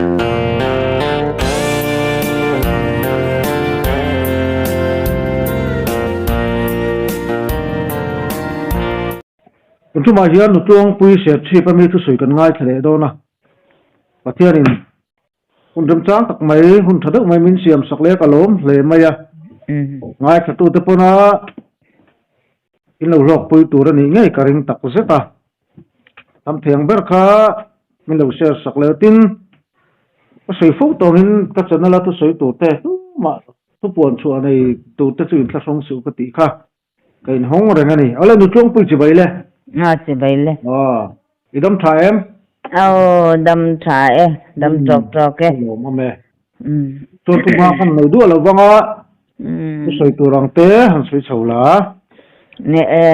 Tun tumah hian Nutluangpui Serchhip a mi thusawi kan ngaithla leh dawn a, Pathianin hun remchang tak mai, hun tha deuh mai min siam sak leh ka lawm hle mai a, ngaithlatute pawna in lo hlawkpui tur a nih ngei ka ring tak zet a, tam thei ang ber kha min lo share sak leh tin ka sawi fo tawngin ka channel a thusawi tur te tumah thupuan chhuah nei tur te chu inthlahrung suh ka tih kha ka inhawng reng a ni. Awle Nutluangpui chibai le. A chibai le. Aw i dam tha em? Aw dam tha e, dam tawk tawk e. Lawm awm e. Chuan tumah khan lo duah lo vang a, thusawi tur ang te han sawi chho la. Ne e,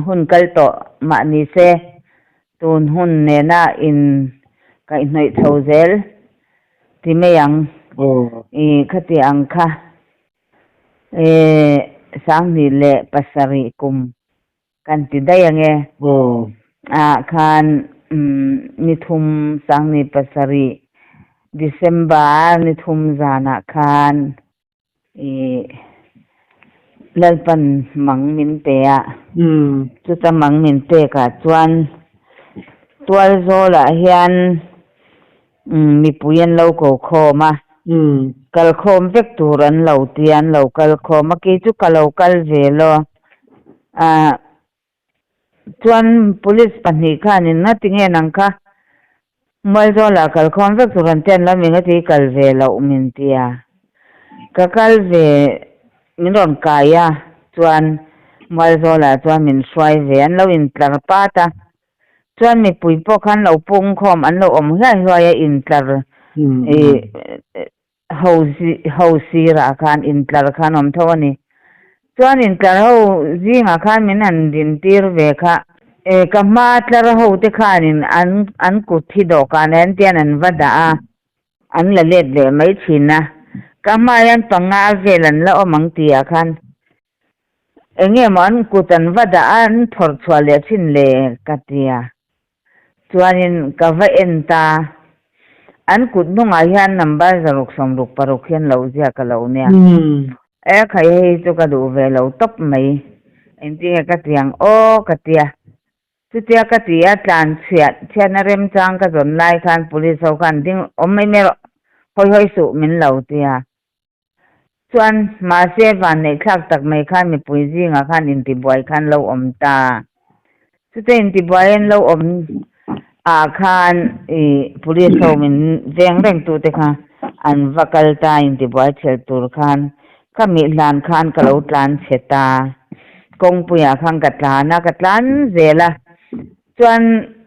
hun kal tawh mah ni se, tun hun nena in kaihhnawih chho zel ti mai ang, i khati ang kha e 2007 kum kan ti daih ang e. Ah khan ni thum 2007 December ni thum zanah khan i Lalpan mang min pe a. Chuta mang min pekah chuan Tualzawlah hian mipui an lo ko khawm a. Kal khawm vek tur an lo ti a, an lo kal khawm a, kei chu ka lo kal ve lo. Ahh chuan police pahnih khanin ngatinge nang kha Mualzawlah kal khawm vek tur an ti an lo mi ngati kal ve loh min ti a. Ka kal ve min rawn kai a chuan Mualzawlah chuan min hruai ve an lo intlar pat a. Chuan mipui pawh khan lo pung khawm an lo awm hluai hluai a intlar ih ho ho sirah khan intlar khan awm tho a ni. Chuan intlar ho zingah khan min han din tir ve kha. E ka hma tlar ho te khanin an an kut hi dawhkan ah hian tian an va dah a, an la let leh mai thin a. Ka hma hian panga vel an la awm ang tih ah khan Eng nge maw an kut an va dah a, an phawrh chhuah leh thin le ka ti a. Chuanin ka va en ta, an kut hnungah hian number 666 hian lo ziak a lo nia. E khai hei chu ka duh ve lo tawp mai, engtinge ka ti ang aw ka ti a. Chutia ka ti a, tlan chhiat chhiatna remchang ka zawn lai khan police ho khan ding awm mai mai rawh, hawi hawi suh min lo ti a. Chuan, mahse vanneihthlak tak mai khan mipui zingah khan intibuai khan lo awm ta. Chute intibuai an lo awm ah khan ih police ho min veng reng tute kha an va kal ta intibuai thelh tur khan ka mih hlan khan ka lo tlan chhe ta. Kawngpuiah khan ka tlan a, ka tlan zel a. Chuan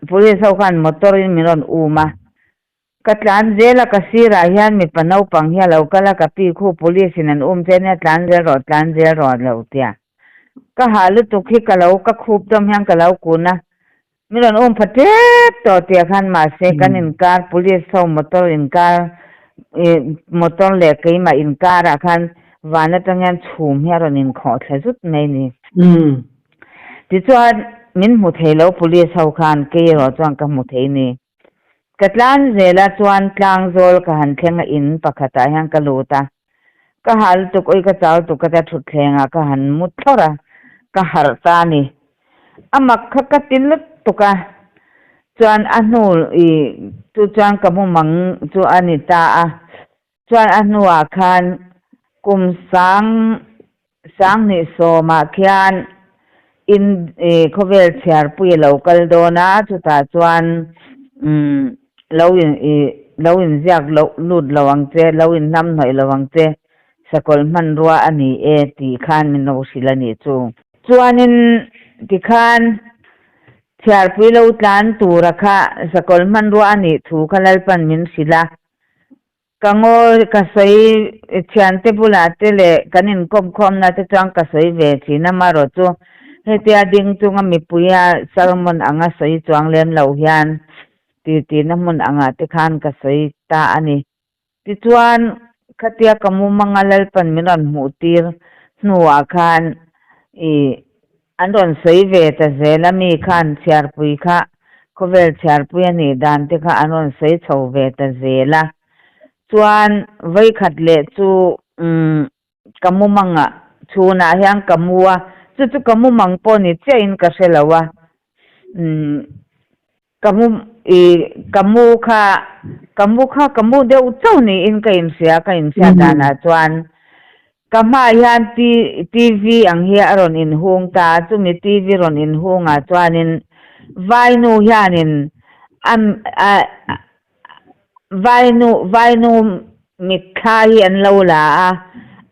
police ho khan motor in min rawn um a. Ka tlan zel a, ka sirah hian mipa naupang hi a lo kal a, ka pi khu police in an um che nia tlan zel rawh tlan zel rawh a lo ti a. Ka hah lutuk hi ka lo ka khup dawm hian ka lo kun a, min rawn um pha tep tawh tih ah khan mahse kan inkar police ho motor inkar ih motor leh keimah inkar ah khan van atang hian chhum hi a rawn inkhawh thla zut mai a ni. Tichuan min hmu thei lo police ho khan kei erawh chuan ka hmu thei ni. Ka tlan zela chuan tlangzawl ka han thleng a in pakhatah hian ka lut a, ka hah lutuk awi ka chau lutuk ka tia thutthleng ah ka han mu thlawrh a, ka harh ta a ni. A mak kha ka ti lutuk a, chuan a hnu i chu chuan ka mumang chu a ni ta a, chuan a hnuah khan kum sang 2010 ah khian in khawvel chhiarpui a lo kal dawn a, chutah chuan umm lo in ih lo inziak loh lut lo ang che, lo inhnamhnawih lo ang che, sakawlh hmanrua a ni e tih khan min lo hrilh a nih chu. Chuanin tikhan chhiarpui lo tlan tura kha sakawlh hmanrua a nih thu kha Lalpan min hrilh a, Ka ngawi ka sawi thiante bulah te leh kan inkawmkhawmna te chuan ka sawi ve thin a, marawh chu hetia ding chunga mipuia sermon anga sawi chuang lem lo hian titi-na hmun angah te khan ka sawi ta a ni. Tichuan, khatia ka mumanga Lalpan min rawn hmuh tir hnuah khan i an rawn sawi ve ta zel a, mi khan chhiarpui kha. Khawvel chhiarpui a nih dan te kha an rawn sawi chho ve ta zel a. Chuan vawikhat leh chu umm ka mumangah chhunah hian ka mu a, chu chu ka mumang pawh ni chiahin ka hre lo a. Umm ka mu ih ka mu kha ka mu kha ka mu deuh chauh niin ka inhria ka inhriat danah chuan Ka hmaah hian TV ang hi a rawn inhung ta a, chumi TV rawn inhungah chuanin vainu hianin a vainu vainu mitthla hi an lo la a,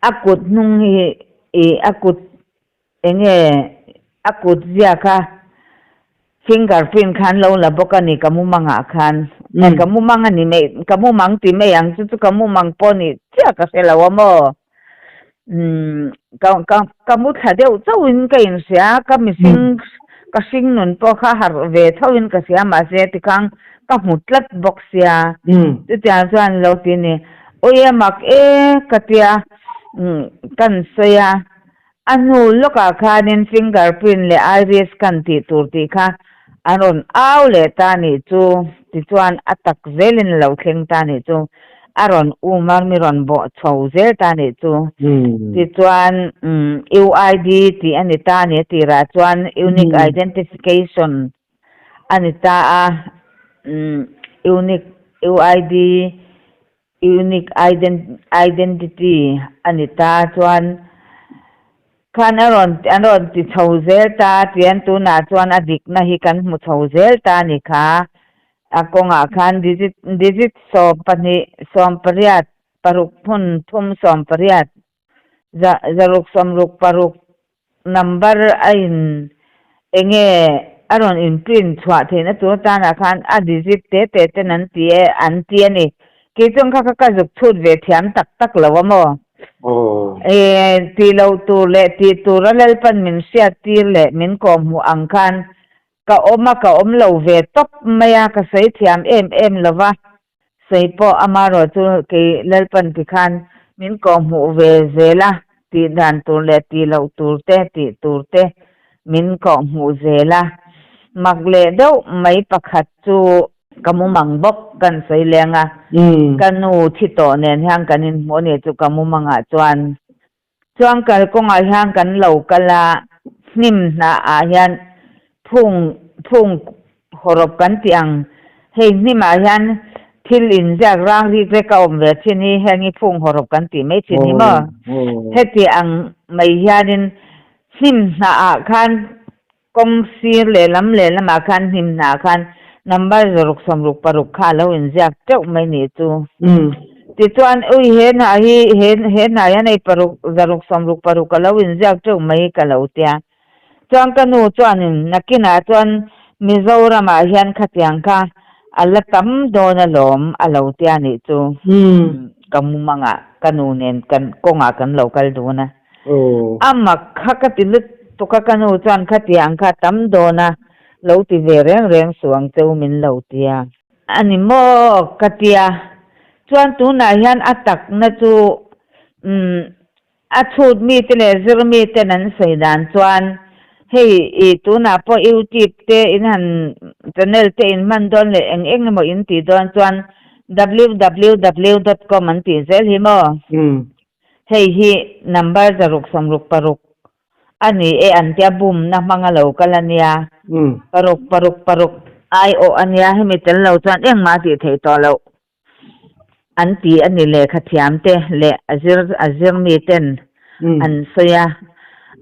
a kut hnung hi ih a kut enge a kut zia kha fingerprint kha an lo la bawk a ni ka mumangah khan. Ka mumang a ni mai, ka mumang ti mai ang chu chu ka mumang pawh nih chiah ka hre lo a maw. Umm ka ka ka mu thla deuh chauhin ka inhria, ka mihring ka hring nun pawh kha harh ve thoin ka hria mahse tikhang ka hmu tlat bawk sia. Chutiang chuan lo ti ni, Awi mak e ka tia kan sawi a. A hnu lawkah khanin fingerprint leh iris scan tih tur tih kha an rawn au leh ta nih chu, tichuan a tak zelin a lo thleng ta nih chu, a rawn um a, mi rawn bawh chho zel ta nih chu. Tichuan UID tih a ni ta a ni a tirah chuan Unique Identification a ni ta a, Unique UID Unique identity a ni ta chuan khan a rawn an rawn ti chho zel ta tian tunah chuan a dikna hi kan hmu chho zel ta a ni kha. A kawngah khan digit digit 12 18 paruk hmun thum 18 za zaruk 66 number a in enge a rawn in print chhuah theihna tur atanah khan a digit te te ten an ti e an ti a ni. Kei chuan kha kha ka zuk chhut ve thiam tak tak lo a maw? E tih loh tur leh tih tura Lalpan min hriat tir leh min kawhhmuh ang khan ka awm a ka awm lo ve tawp mai a, ka sawi thiam em em lo va. Sawi pawh amarawh chu kei Lalpan ti khan min kawhhmuh ve zel a, tih dan tur leh tih loh tur te, tih tur te min kawhhmuh zel a. Mak leh deuh mai pakhat chu ka mumang bawk kan sawi leng a, ka nu thi tawh nen hian kan inhmuh a nih chu ka mumangah chuan. Chuan kalkawngah hian kan lo kal a, hnim hnahah hian phung phung hawrawp kan tih ang. Hei hnimah hian thil inziak rang rik rek a awm ve thin hi, heng hi phung hawrawp kan tih mai thin hi maw? Heti ang mai hianin hnim hnahah khan kawng sir lehlam lehlamah khan hnim hnah khan number 66 kha a lo inziak teuh mai nih chu. Tichuan, ui he hnah hi he he hnah hian hei paruk 666 a lo inziak teuh mai ka lo tia. Chuan ka nu chuanin nakinah chuan Mizoramah hian khatiang kha a la tam dawn alawm a lo tia nih chu. Ka mumangah ka nu nen kan kawngah kan lo kal dun a. A mak kha ka ti lutuk a, ka nu chuan khatiang kha tam dawn a lo ti ve reng reng suh ang cheu min lo tia. A ni maw ka tia, chuan tunah hian a takna chu umm a chhut mite leh zir miten an sawi dan chuan hei i tunah pawh youtube te in han channel te in hman dawn leh eng eng emaw in tih dawn chuan www dot com an tih zel hi maw? Hei hi number 666 a ni e an tia bumna hmanga lo kal a nia. Paruk paruk paruk aiawh a nia hemi tel lo chuan engmah a tih theih tawh loh an ti a ni lehkha thiam te leh a zir a zir mi ten an sawi a.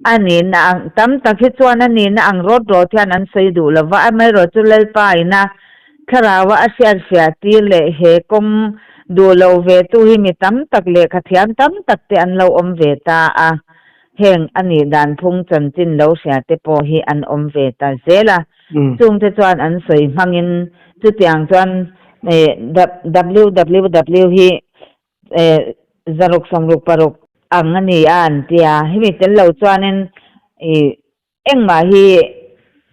A nihna ang tam tak hi chuan a nihna ang rawt rawt hian an sawi duh lo va, amaherawhchu Lalpa ina Thlarau a hriatfiah tir leh he kawng duh lo ve tu hi mi tam tak lehkha thiam tam tak te an lo awm ve ta a, heng a nih dan phung chanchin lo hria te pawh hi an awm ve ta zel a, chung te chuan an sawi hmangin chutiang chuan www hi 666 ang a ni a an ti a, hemi tel lo chuanin Engmah hi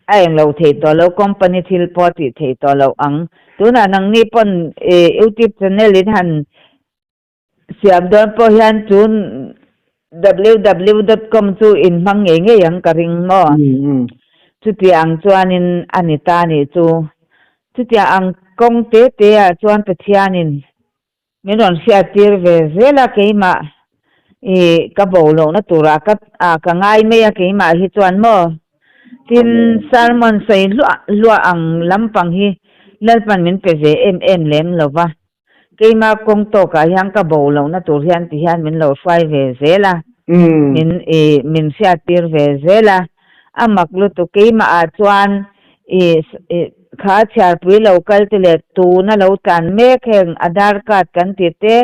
a englo thei tawh lo, company thil pawh a tih thei tawh loh ang. Tunah nangni pawn YouTube channel in han siam dawn pawh hian chu www dot com chu in hmang ngei ngei ang ka ring maw? Chuti ang chuanin a ni ta nih chu. Chutia ang kawng te te ah chuan Pathianin min rawn hriattir ve zel a, keimah i ka bo lohna turah ka ah ka ngai mai a keimah hi chuan maw? Tin, sermon sawi hluah hluah ang lampang hi Lalpan min pe ve em em lem lo va, keimah kawng tawkah hian ka bo lohna tur hian ti hian min lo hruai ve zel a, min i min hriattir ve zel a, a mak lutuk keimah ah chuan i i kha chhiarpui lo kal te leh tuna lo tlan mek heng Aadhaar card kan tih te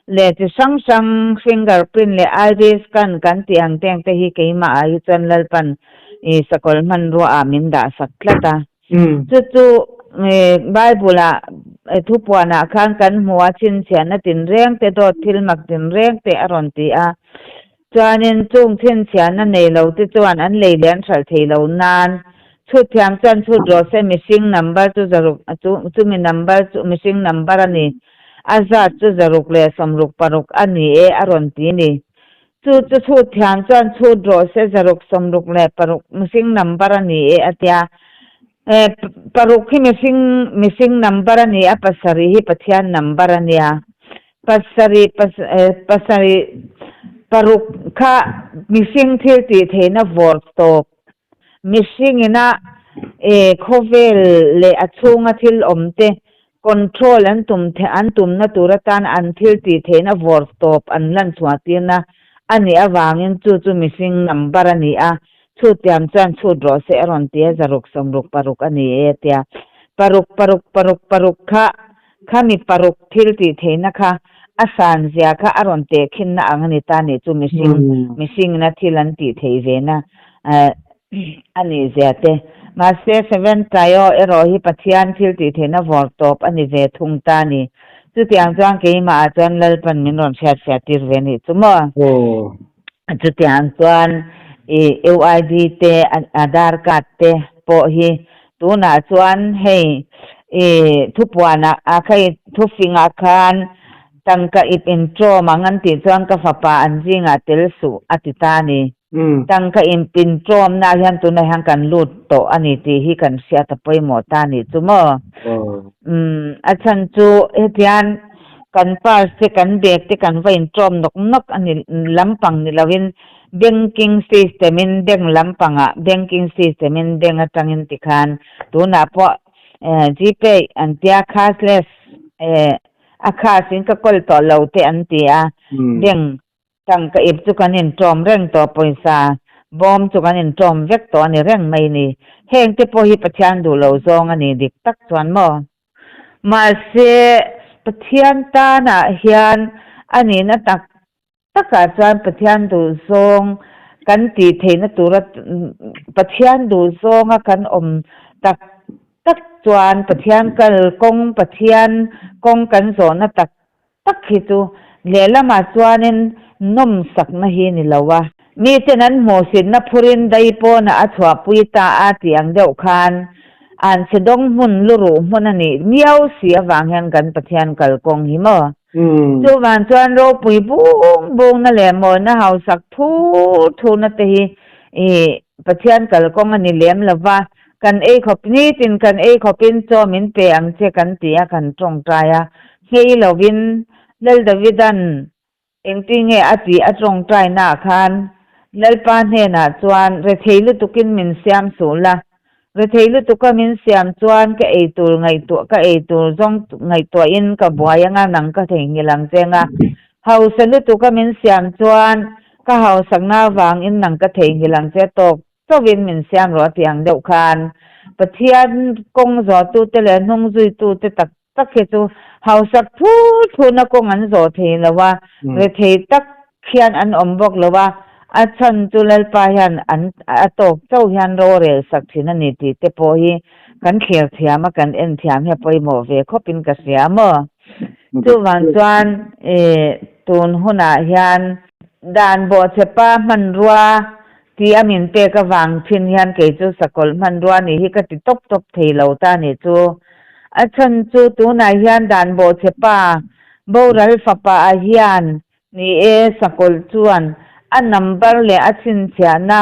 leh chi hrang hrang finger print leh iris scan kan tih ang te ang te hi keimah ah hi chuan Lalpan i sakawlh hmanrua ah min dah sak tlat a. Chu chu Bible ah thupuan ah khan kan hmu a chhinchhiahna tinreng te dawt thil mak tinreng te a rawn ti a. Chuanin chung chhinchhiahna nei lo te chuan an lei leh an hralh thei lo nan chhut thiam chuan chhut rawh se mihring number chu zaruk chu chumi number chu mihring number a ni a zat chu zaruk leh sawmruk paruk a ni e a rawn ti ni. Chu chu chhut thiam chuan chhut rawh se zaruk sawmruk leh paruk mihring number a ni e a tia. Paruk hi mihring mihring number a ni a pasarih hi Pathian number a nia. Pasarih pasarih paruk kha mihring thil tih theihna vawr tawp. Mihring ina khawvel leh a chhunga thil awm te control an tum an tumna tur atan an thil tih theihna vawr tawp an lan chhuah tirna a nih avangin chu chu mihring number a ni a, chhuttiam chuan chhut rawh se a rawn ti a, zaruk sawmruk paruk a ni e a tia. Paruk paruk paruk paruk kha Khami paruk thil tih theihna kha a san zia kha a rawn teh khinna ang a ni ta nih chu mihring mihringina thil an tih theih ve na a nih zia te. Mahse Seven Tayo erawh hi Pathian thil tih theihna vawr tawp a ni ve thung ta a ni. Chutiang chuan keimah ah chuan Lalpan min rawn hriat hriat tir ve nih chu maw? Chutiang chuan i UID te Aadhaar card te pawh hi tunah chuan hei i thupuanah a khei thufingah khan tangka ip intawm ang an tih chuan ka fapa an zingah tel suh a ti ta a ni. Tangka ip intawmna hian tunah hian kan lut tawh a ni tih hi kan hriat a pawimawh ta a nih chu maw? A chhan chu hetiang Kan purse te kan bag te kan va intawm nawk nawk a ni lampang ni loin banking system in bank lampangah banking system in bank atangin tikhan tunah pawh gpay an tia cashless a cash in ka kawl tawh lo te an ti a bank Tangka ip chu kan intawm reng tawh, pawisa bawm chu kan intawm vek tawh a ni reng mai ni. Heng te pawh hi Pathian duh lo zawng a ni dik tak chuan maw? Mahse, Pathian tanah hian a nihna tak takah chuan Pathian duh zawng kan tih theihna tura Pathian duh zawnga kan awm tak tak chuan Pathian kal kawng, Pathian kawng kan zawhna tak tak hi chu lehlamah chuanin nawmsakna hi ni lo a. Miten an hmuhsitna phurin dai pawnah a chhuahpui ta a tih ang deuh khan an chhe dawng hmun luruh hmun a nih miau si avang hian kan Pathian kalkawng hi maw? Chuvang chuan ropui bung bungna leh mawina hausak thur thurna te hi i Pathian kalkawng a ni lem lo va, Kan ei khawp nitin kan ei khawpin chaw min pe ang che kan ti a kan tawngtai a, nghei lovin Lal Davidan engti nge a tih a tawngtai naah khan Lalpa hnenah chuan rethei lutukin min siam suh la, rethei lutuka min siam chuan ka ei tur ngaihtuah ka ei tur zawng ngaihtuahin ka buai anga nang ka theihnghilh ang che anga hausa lutuka min siam chuan ka hausakna avangin nang ka theihnghilh ang che tawk Chauhin min siam rawh a tih ang deuh khan Pathian kawng zawhtute leh hnung zuitute tak tak hi chu hausak thur thurna kawng an zawh thei lo a, rethei tak hian an awm bawk lo a, a chhan chu Lalpa hian an a tawk chauh hian rorel sak thin a ni tih te pawh hi kan thlir thiam a, kan en thiam hi a pawimawh ve khawpin ka hria maw. Chuvang chuan tun hunah hian dan bawhchhepa hmanrua Ti a min pek avang thin hian kei chu sakawlh hmanrua nih hi ka ti tawp tawp thei lo ta nih chu. A chhan chu tunah hian dan bawhchhe pa boral fapa ah hian ni e sakawlh chuan a number leh a chhinchhiahna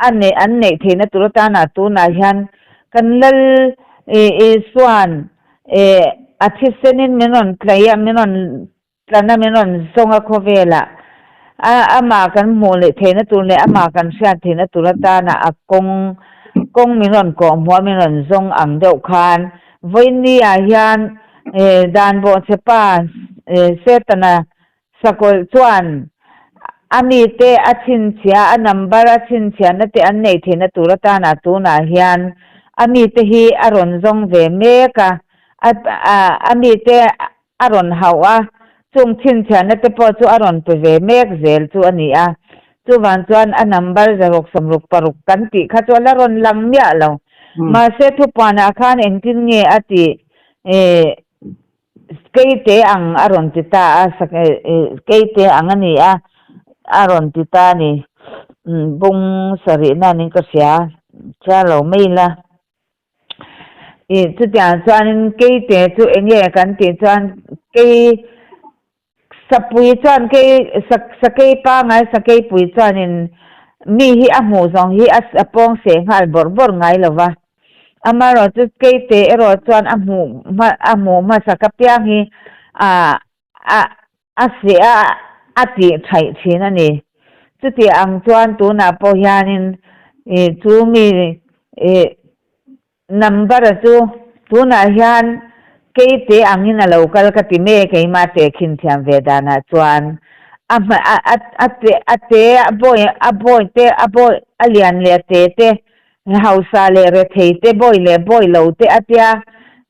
a neih an neih theihna tur atana tunah hian kan lal Isuan a thisenin min rawn tlaih a, min rawn tlan a, min rawn zawng a khawvelah. Amah kan hmuh leh theihna tur leh amah kan hriat theihna tur atana a kawng kawng min rawn kawhhmuh a, min rawn zawng ang deuh khan vawiin ah hian dan bawhchhe pa Setana Sakawlh chuan a mite a chhinchhiah, a number a chhinchhiahna te an neih theihna tur atana tunah hian a mite hi a rawn zawng ve mek a, a mite a rawn hauh a, chung chhinchhiahna te pawh chu a rawn pe ve mek zel chu a ni a. Chuvang chuan a number 666 kan tih kha chu a la rawn lang miah lo. Mahse thupuanah khan engtin nge a tih? Keite ang a rawn ti ta a, keite ang a ni a, a rawn ti ta a ni. Bung sarihna niin ka hria, chhiar lo mai ila. Ih chutiang chuanin keite chu eng nge kan tih chuan kei sapui chuan kei sakei pangai sakeipui chuanin mi hi a hmuh zawng hi a pawng seh nghal bawrh bawrh ngai lo va. Amaherawh chu keite erawh chuan a hmuh hma a hmuh hmasak apiang hi ah a a seh a a tih thaih thin a ni. Chuti ang chuan tunah pawh hianin ih chu mi ih number a chu tunah hian keite angin a lo kal ka ti mek keimah tehkhin thiam ve danah chuan a hma a a a te a te a bawi a bawi te a bawi a lian leh a te te Hausa leh rethei te bawi leh bawi lo te a tia,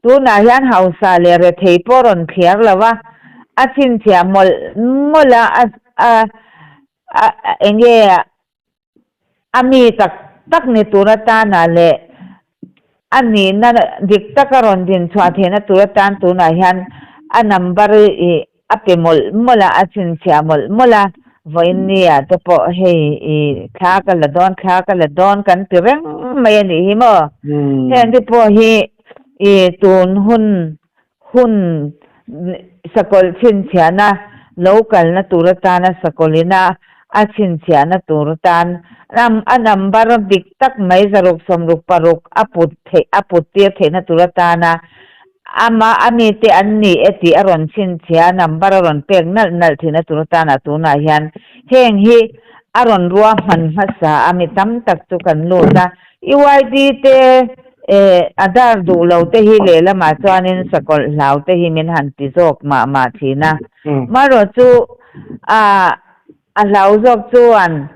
tunah hian hausa leh rethei pawh rawn thliar lo a, a chhinchhiah mawlh mawlh a, a a eng nge a mi tak tak ni tur atana leh a nihna dik taka rawn din chhuah theihna tur atan tunah hian a number i A pe mawlh mawlh a, a chhinchhiah mawlh mawlh a, vawiin nia te pawh hei i thla ka la dawn, thla ka la dawn kan ti reng mai a nih hi maw? Heng te pawh hi i tun hun hun sakawlh chhinchhiahna lo kalna tur atana sakawlhina a chhinchhiahna tur atan a number dik tak mai 666 a put theih a put tir theihna tur atana Amah a mite an ni e tih a rawn chhinchhia, number a rawn pek nalh nalh thin a tur atana tunah hian heng hi a rawn ruahman hmasa a, mi tam tak chu kan lut a. UID te eh Aadhaar duh lo te hi lehlamah chuanin sakawlh hlau te hi min han ti zawk mah mah thin a. Marawh chu ah A hlau zawk chuan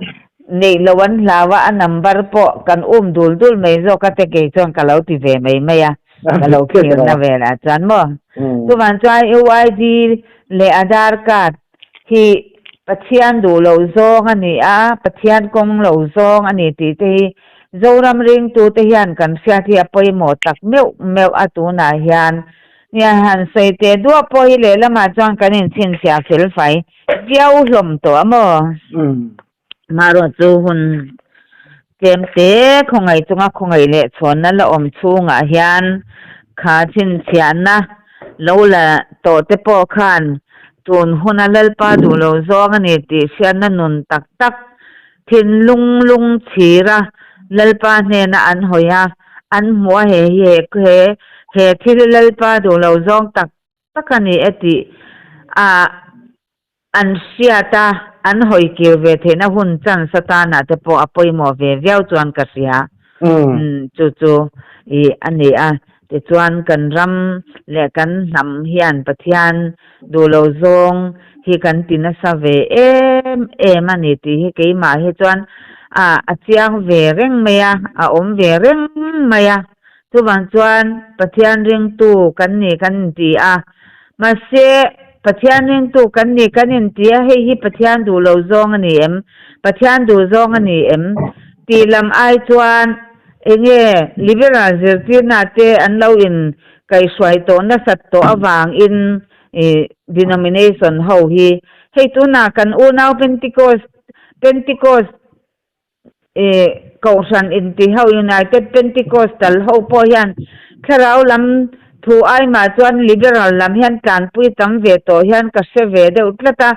neih loh an hlau a, a number pawh kan um dul dul mai zawk a te kei chuan ka lo ti ve mai mai a, ka lo thlirna velah chuan maw. Chuvang chuan UID leh Aadhaar card hi Pathian duh loh zawng a ni a, Pathian kawng lo zawng a ni tih te hi Zoram ringtute hian kan hriat hi a pawimawh tak meuh meuh a tunah hian. Nia han sawi teh duah pawh hi lehlamah chuan kan inchhinchhiah fel fai Viau hlawm tawh a maw? Marawh chu hun tlem te khawngaih chunga khawngaih leh chhawnna la awm chhungah hian kha chhinchhiahna lo la tawh te pawh khan tun huna Lalpa duh lo zawng a ni tih hriatna nun tak tak thinlung lung chhira Lalpa hnena an hawi a, an hmuh a he hi he he thil hi Lalpa duh lo zawng tak tak a ni e tih a an hriat a, an hawi kir ve theihna hun chance atana te pawh a pawimawh ve viau chuan ka hria. Chu chu i a ni a, tichuan kan ram leh kan hnam hian Pathian duh lo zawng hi kan ti nasa ve em em a ni tih hi keimah hi chuan a a chiang ve reng mai a, a awm ve reng mai a. Chuvang chuan Pathian ringtu kan ni kan inti a, mahse Pathian ringtu kan ni kan inti a, hei hi Pathian duh lo zawng a ni em? Pathian duh zawng a ni em? tih lam ai chuan enge liberal zirtirna te an lo in kaihhruai tawh nasat tawh avangin denomination ho hi hei tunah kan unau Pentecost Pentecost Ih, Kohhran inti ho United Pentecostal ho pawh hian thlarau lam thu aimah chuan liberal lam hian tlanpui tam ve tawh hian ka hre ve deuh tlat a,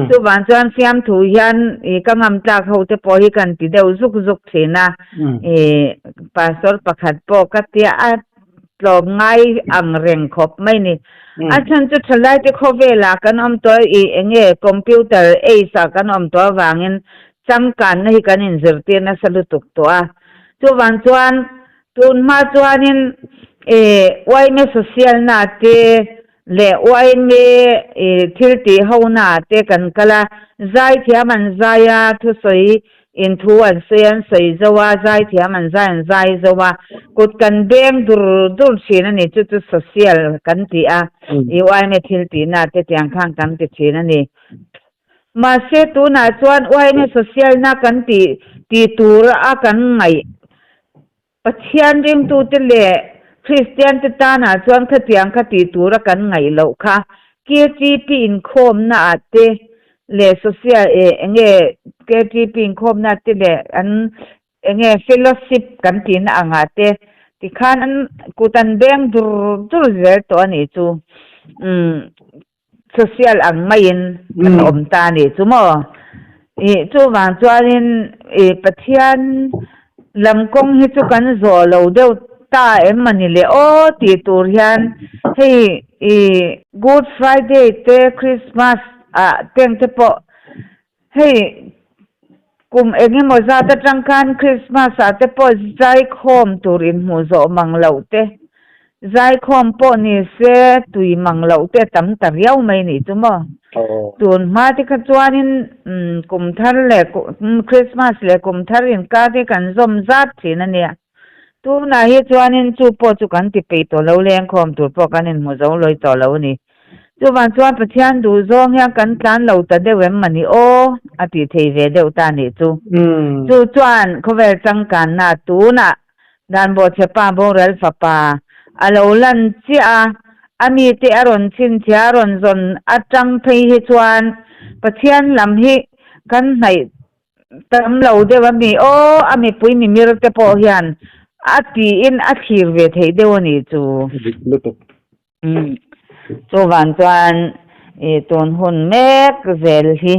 chuvang chuan fiamthu hian ih ka ngam tlak ho te pawh hi kan ti deuh zuk zuk thin a, ih pastor pakhat pawh ka tia a. tlawmngai ang reng khawp mai ni. A chhan chu thalaite khawvelah kan awm tawh a, ih enge computer age ah kan awm tawh avangin changkanna hi kan inzirtir nasa lutuk tawh a. Chuvang chuan tun hma chuanin ih yma social na te leh yma ih thil tih ho na ah te kan kal a, zaithiam an zai a, thusawi In thu an sawi an sawi zo a, zaithiam an zai an zai zo a, kut kan beng dur dur thin a ni, chu chu social kan ti a, yma thil tihna te tiang khan kan ti thin a ni. Mahse tunah chuan yma social na kan tih tih tur a kan ngaih Pathian ringtute leh Kristiante tanah chuan khatiang kha tih tura kan ngaih loh kha. KTP inkhawmna ah te leh social eh enge KTP inkhawmna ah te leh an enge fellowship kan tihna angah te tikhan an kut an beng dur dur zel tawh a nih chu. Umm social ang maiin kan awm ta a nih chu maw? Ih chuvang chuanin ih Pathian lam kawng hi chu kan zawh lo deuh ta em a ni le aw tih tur hian hei ih Good Friday te Christmas ah teng te pawh hei kum eng emaw zat atang khan Christmas ah te pawh zaikhawm tur inhmuh zawh mang loh te Zaikhawm pawh ni se tui mang loh te a tam ta riau mai nih chu maw? Tun hma te kha chuanin kum thar leh Christmas leh kum thar inkar te kan zawm zat thin a nia. Tunah hi chuanin chu pawh chu kan ti peih tawh lo, lengkhawm tur pawh kan inhmu zo lawi tawh lo a ni. Chuvang chuan Pathian duh zawng hian kan tlan lo ta deuh em mani aw a tih thei ve deuh ta nih chu. Chu chuan khawvel changkanna tunah Dan Bawhchhepa boral fapa a lo lan chiah a, a mite a rawn chhinchhiah a rawn zawn atang phei hi chuan Pathian lam hi kan hnaih tam lo deuh a mi aw, a mipui mimir te pawh hian a tiin a thlir ve theih deuh a nih chu. Dik lutuk. Chuvang chuan i tun hun mek zel hi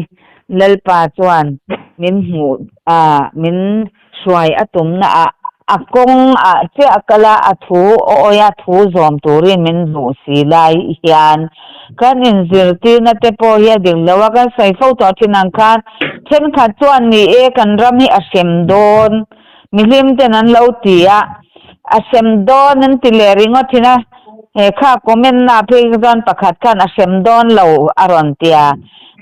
Lalpa chuan min hmuh a, min hruai a tumna ah a kawng ah chiah kal a, a thu awi a thu zawm turin min duh si lai hian kan inzirtirna te pawh hi a dik lo a, kan sawi fo tawh thin ang khan thenkhat chuan ni e kan ram hi a hrem dawn Mihlim ten an lo ti a, a hrem dawn an ti leh ringawt thin a, he kha comment na phei kha chuan pakhat khan a hrem dawn lo a rawn ti a,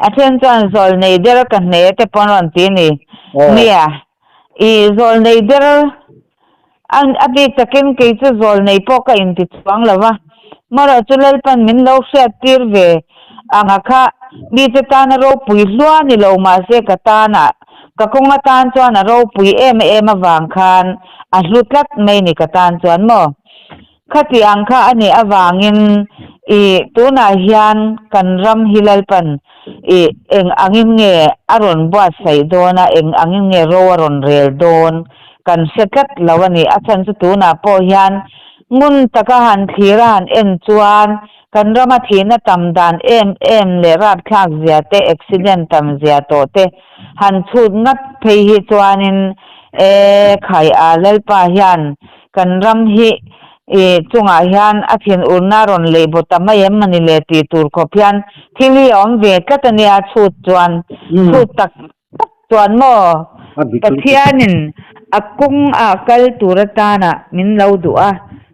a then chuan zawl nei der ka hne te pawh an rawn ti a ni. Nia, i zawl nei der a bik takin kei chu zawl nei pawh ka inti chuang lo va, marawh chu Lalpan min lo hriat tir ve anga kha mite tana ropui hlua ni lo mahse ka tana Ka kawng atan chuan a ropui em em avang khan a hlu tlat mai ni ka tan chuan maw? Khati ang kha a nih avangin i tunah hian kan ram hi Lalpan i eng angin nge a rawn buatsaih dawn a, eng angin nge ro a rawn rel dawn kan hre tlat lo a ni. A chhan chu tunah pawh hian ngun taka han thlir a han en chuan Kan rama thihna tam dan em em leh rapthlak zia te, accident tam zia tawh te han chhut ngat phei hi chuanin e khai a Lalpa hian kan ram hi i chungah hian a thinurna rawn lei baw ta mai em ani le tih tur khawp hian thil hi a awm ve tlat a nia chhut chuan chhut tak tak chuan maw Pathianin a kawng ah kal tur atana min lo duh a,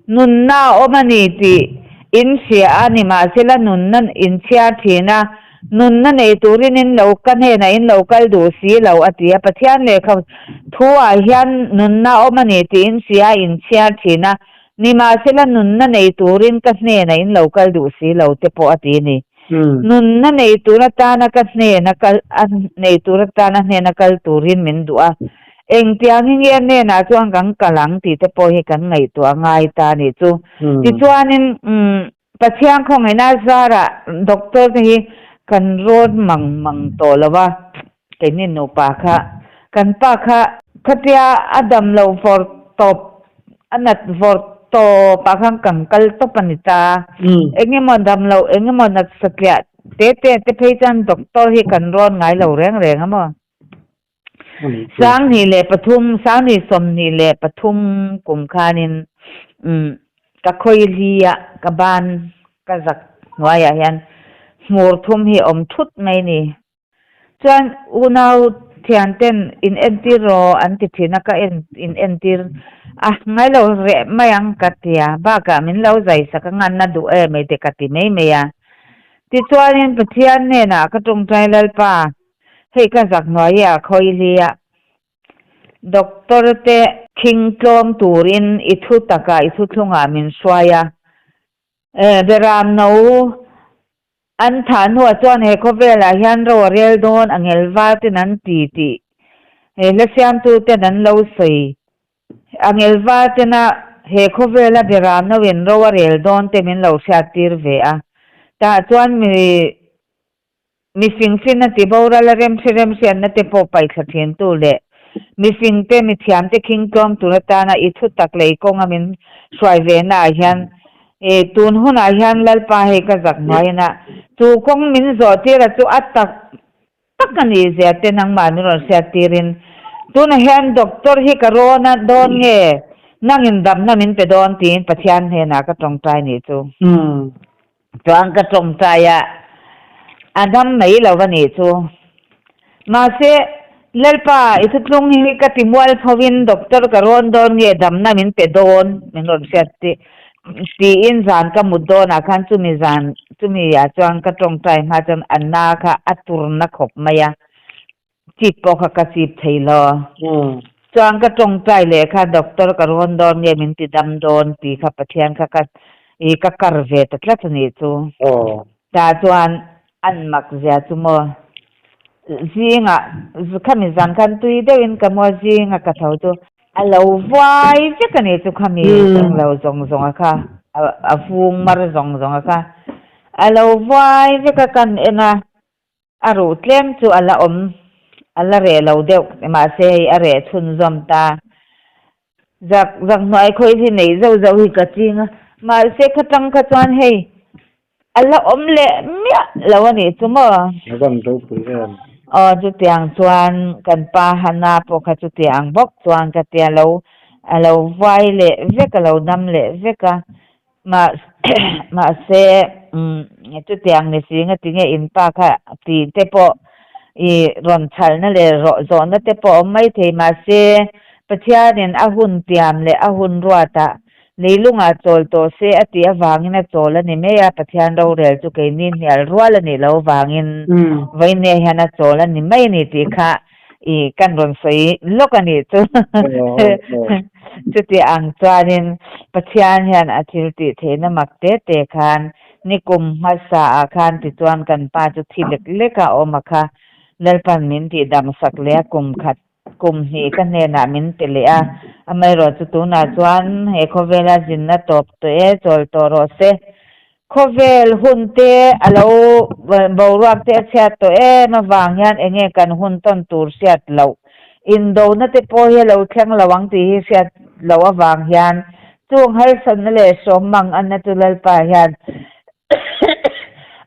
nunna a awm a ni tih in hria a, nimahsela nunna in chhiar thin a, nunna nei turin in lo ka hnenah in lo kal duh si lo a ti a, Pathian lehkha thu ah hian nunna a awm a ni tih in hria a, in chhiar thin a, nimahsela nunna nei turin ka hnenah in lo kal duh si lo te pawh a ti a ni. Nunna nei tur atana ka hnena kal a nei tur atana hnena kal turin min duh a, engtiangin nge a hnenah chuan kan kal ang tih te pawh hi kan ngaihtuah ngai ta a nih chu. Tichuanin Pathian khawngaihna zarah doctor te hi kan rawn mang mang tawh lo a, keini nupa kha kan pa kha khatia a dam lo vawr tawp a nat vawr tawp ah khan kan kal tawp a ni ta. Eng emaw dam loh eng emaw nat satliah te te te phei chuan doctor hi kan rawn ngai lo reng reng a maw. 2023, 2023 kum khanin umm. Ka khawi hli a, ka ban ka zak hnuaiah hian hmur thum hi a awm thut mai ni. Chuan unau thianten in entir rawh an ti thin a, ka en in entir a ngai lo reh mai ang ka ti a, bakah min lo zai sak a nganna duh em ei te ka ti mai mai a. Tichuanin Pathian hnenah ka tawngtai Lalpa, hei ka zak hnuai a khawi hli a, Doctor te khing tlawm turin i thu takah i thuthlungah min hruai a. Beram no an thah hnuah chuan he khawvelah hian ro a rel dawn a ngel val ten an ti tih he hla siamtu ten an lo sawi. A ngel val tena he khawvela beram no in ro a rel dawn te min lo hriat tir ve a. Tah chuan mi Mifing fin a ti boral a remhre remhriatna te pawh paihthla thintu leh mifing te mithiam te khing tlawm tur atana i thu tak leh i kawnga min hruai ve na ah hian e tun hunah hian Lalpa hei ka zak hnuaiin a chu kawng min zawh tir a chu a tak tak a nih zia te nangmah min rawn hriat tirin tunah hian doctor hi ka rawn a dawn nge nangin damna min pe dawn tiin Pathian hnenah ka tawngtai nih chu. Chuan ka tawngtai a, a dam mai lo a nih chu. Mahse, Lalpa, i thutlung hi ka ti mual pho in doctor ka rawn dawn nge damna min pe dawn min rawn hriat ti tiin zan ka mut dawnah khan chumi zan chumi ah chuan ka tawngtai hma chuan a na kha a turna khawp mai a. Chip pawh kha ka chip thei lo. Chuan ka tawngtai leh kha doctor ka rawn dawn nge min ti dam dawn tih kha Pathian kha ka i ka kar ve ta tlat a nih chu. Tah chuan an mak zia chu maw zingah khami zan khan tui deuhin ka maw zinga ka tho chu a lo vuai vek a nih chu khami lo zawng zawng a kha a vung mar zawng zawng a kha a lo vuai vek a kan en a. A ruh tlem chu a la awm, a la reh lo deuh, mahse hei a reh chhunzawm ta. Zak zak hnuai khawi hi neih zauh zauh hi ka ching a, mahse kha tang kha chuan hei a la awm leh miah lo a nih chu maw? A van ropui em? Aw chutiang chuan kan pa Hana pawh kha chutiang bawk chuan ka tia lo a lo vai leh vek a lo dam leh vek a, Mahse, chutiang ni si nga tinge in pa kha tih te pawh i rawn chhalna leh rawh zawhna te pawh a awm mai thei. Mahse, Pathianin a hun tiam leh a hun ruatah leilungah chawl tawh se a tih avangin a chawl a ni mai a, Pathian rorel chu keini hnial rual a nih loh avangin vawinia hian a chawl a ni mai a ni tih kha i kan rawn sawi lawk a nih chu. Chuti ang chuanin Pathian hian a thil tih theihna mak te te khan nikum hmasa ah khan tichuan kan pa chu thi lek lek a awm a kha Lalpan min tih dam sak leh a kum khat kum hnih ka hnenah min pe leh a amaherawh chu tunah chuan he khawvela zinna tawp tawh e chawl tawh rawh se. Khawvel hun te a lo boruak te a chhiat tawh em avang hian enge kan hun tawn tur hriat loh, indona te pawh hi a lo thleng lo ang tih hi hriat loh avang hian chung harsatna leh sawm mang anna chu Lalpa hian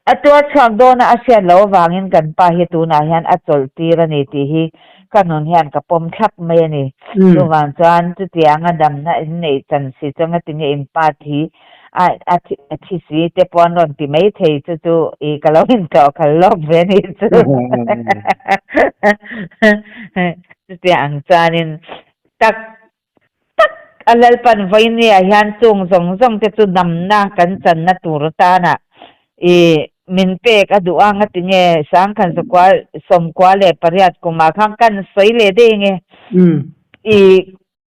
a tuar chhuak dawna a hriat loh avangin kan pa hi tunah hian a chawlh tir a ni tih hi ka nun hian ka pawm thlap mai a ni. Chuvang chuan chutianga damna inneih chan si chuan ngatinge in pa thi A a thi a thi si te pawh an rawn ti mai thei chu chu i ka lo intlawh khal lawk ve ni chu. Chutia ang chuanin tak tak a Lalpan vawinia hian chung zawng zawng te chu namna kan channa tur atana i min pek a duh a ngatinge sangkhan zakua 98 kumah khan kan sawi leh daih nge i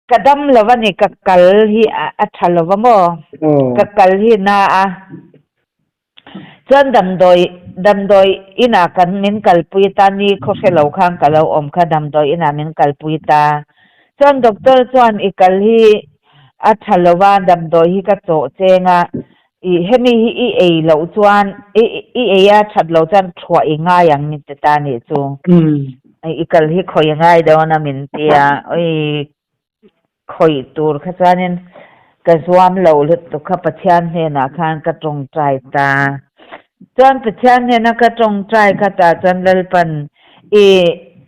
Ka dam lo a ni, ka kal hi a tha lo va maw? Ka kal hi na a. Chuan damdawi, damdawi inah kan min kalpui ta, ni khaw hre lo khan ka lo awm kha damdawi inah min kalpui ta. Chuan doctor chuan i kal hi a tha lo va, damdawi hi ka chawh cheng a, i hemi hi i ei loh chuan, i i ei a that loh chuan thuah i ngai ang min ti ta nih chu. I kal hi khawih a ngai dawn a min ti a, ui khawih tur kha chuanin ka zuam loh lutuk kha Pathian hnenah khan ka tawngtai ta. Chuan Pathian hnena ka tawngtai kha tah chuan Lalpan i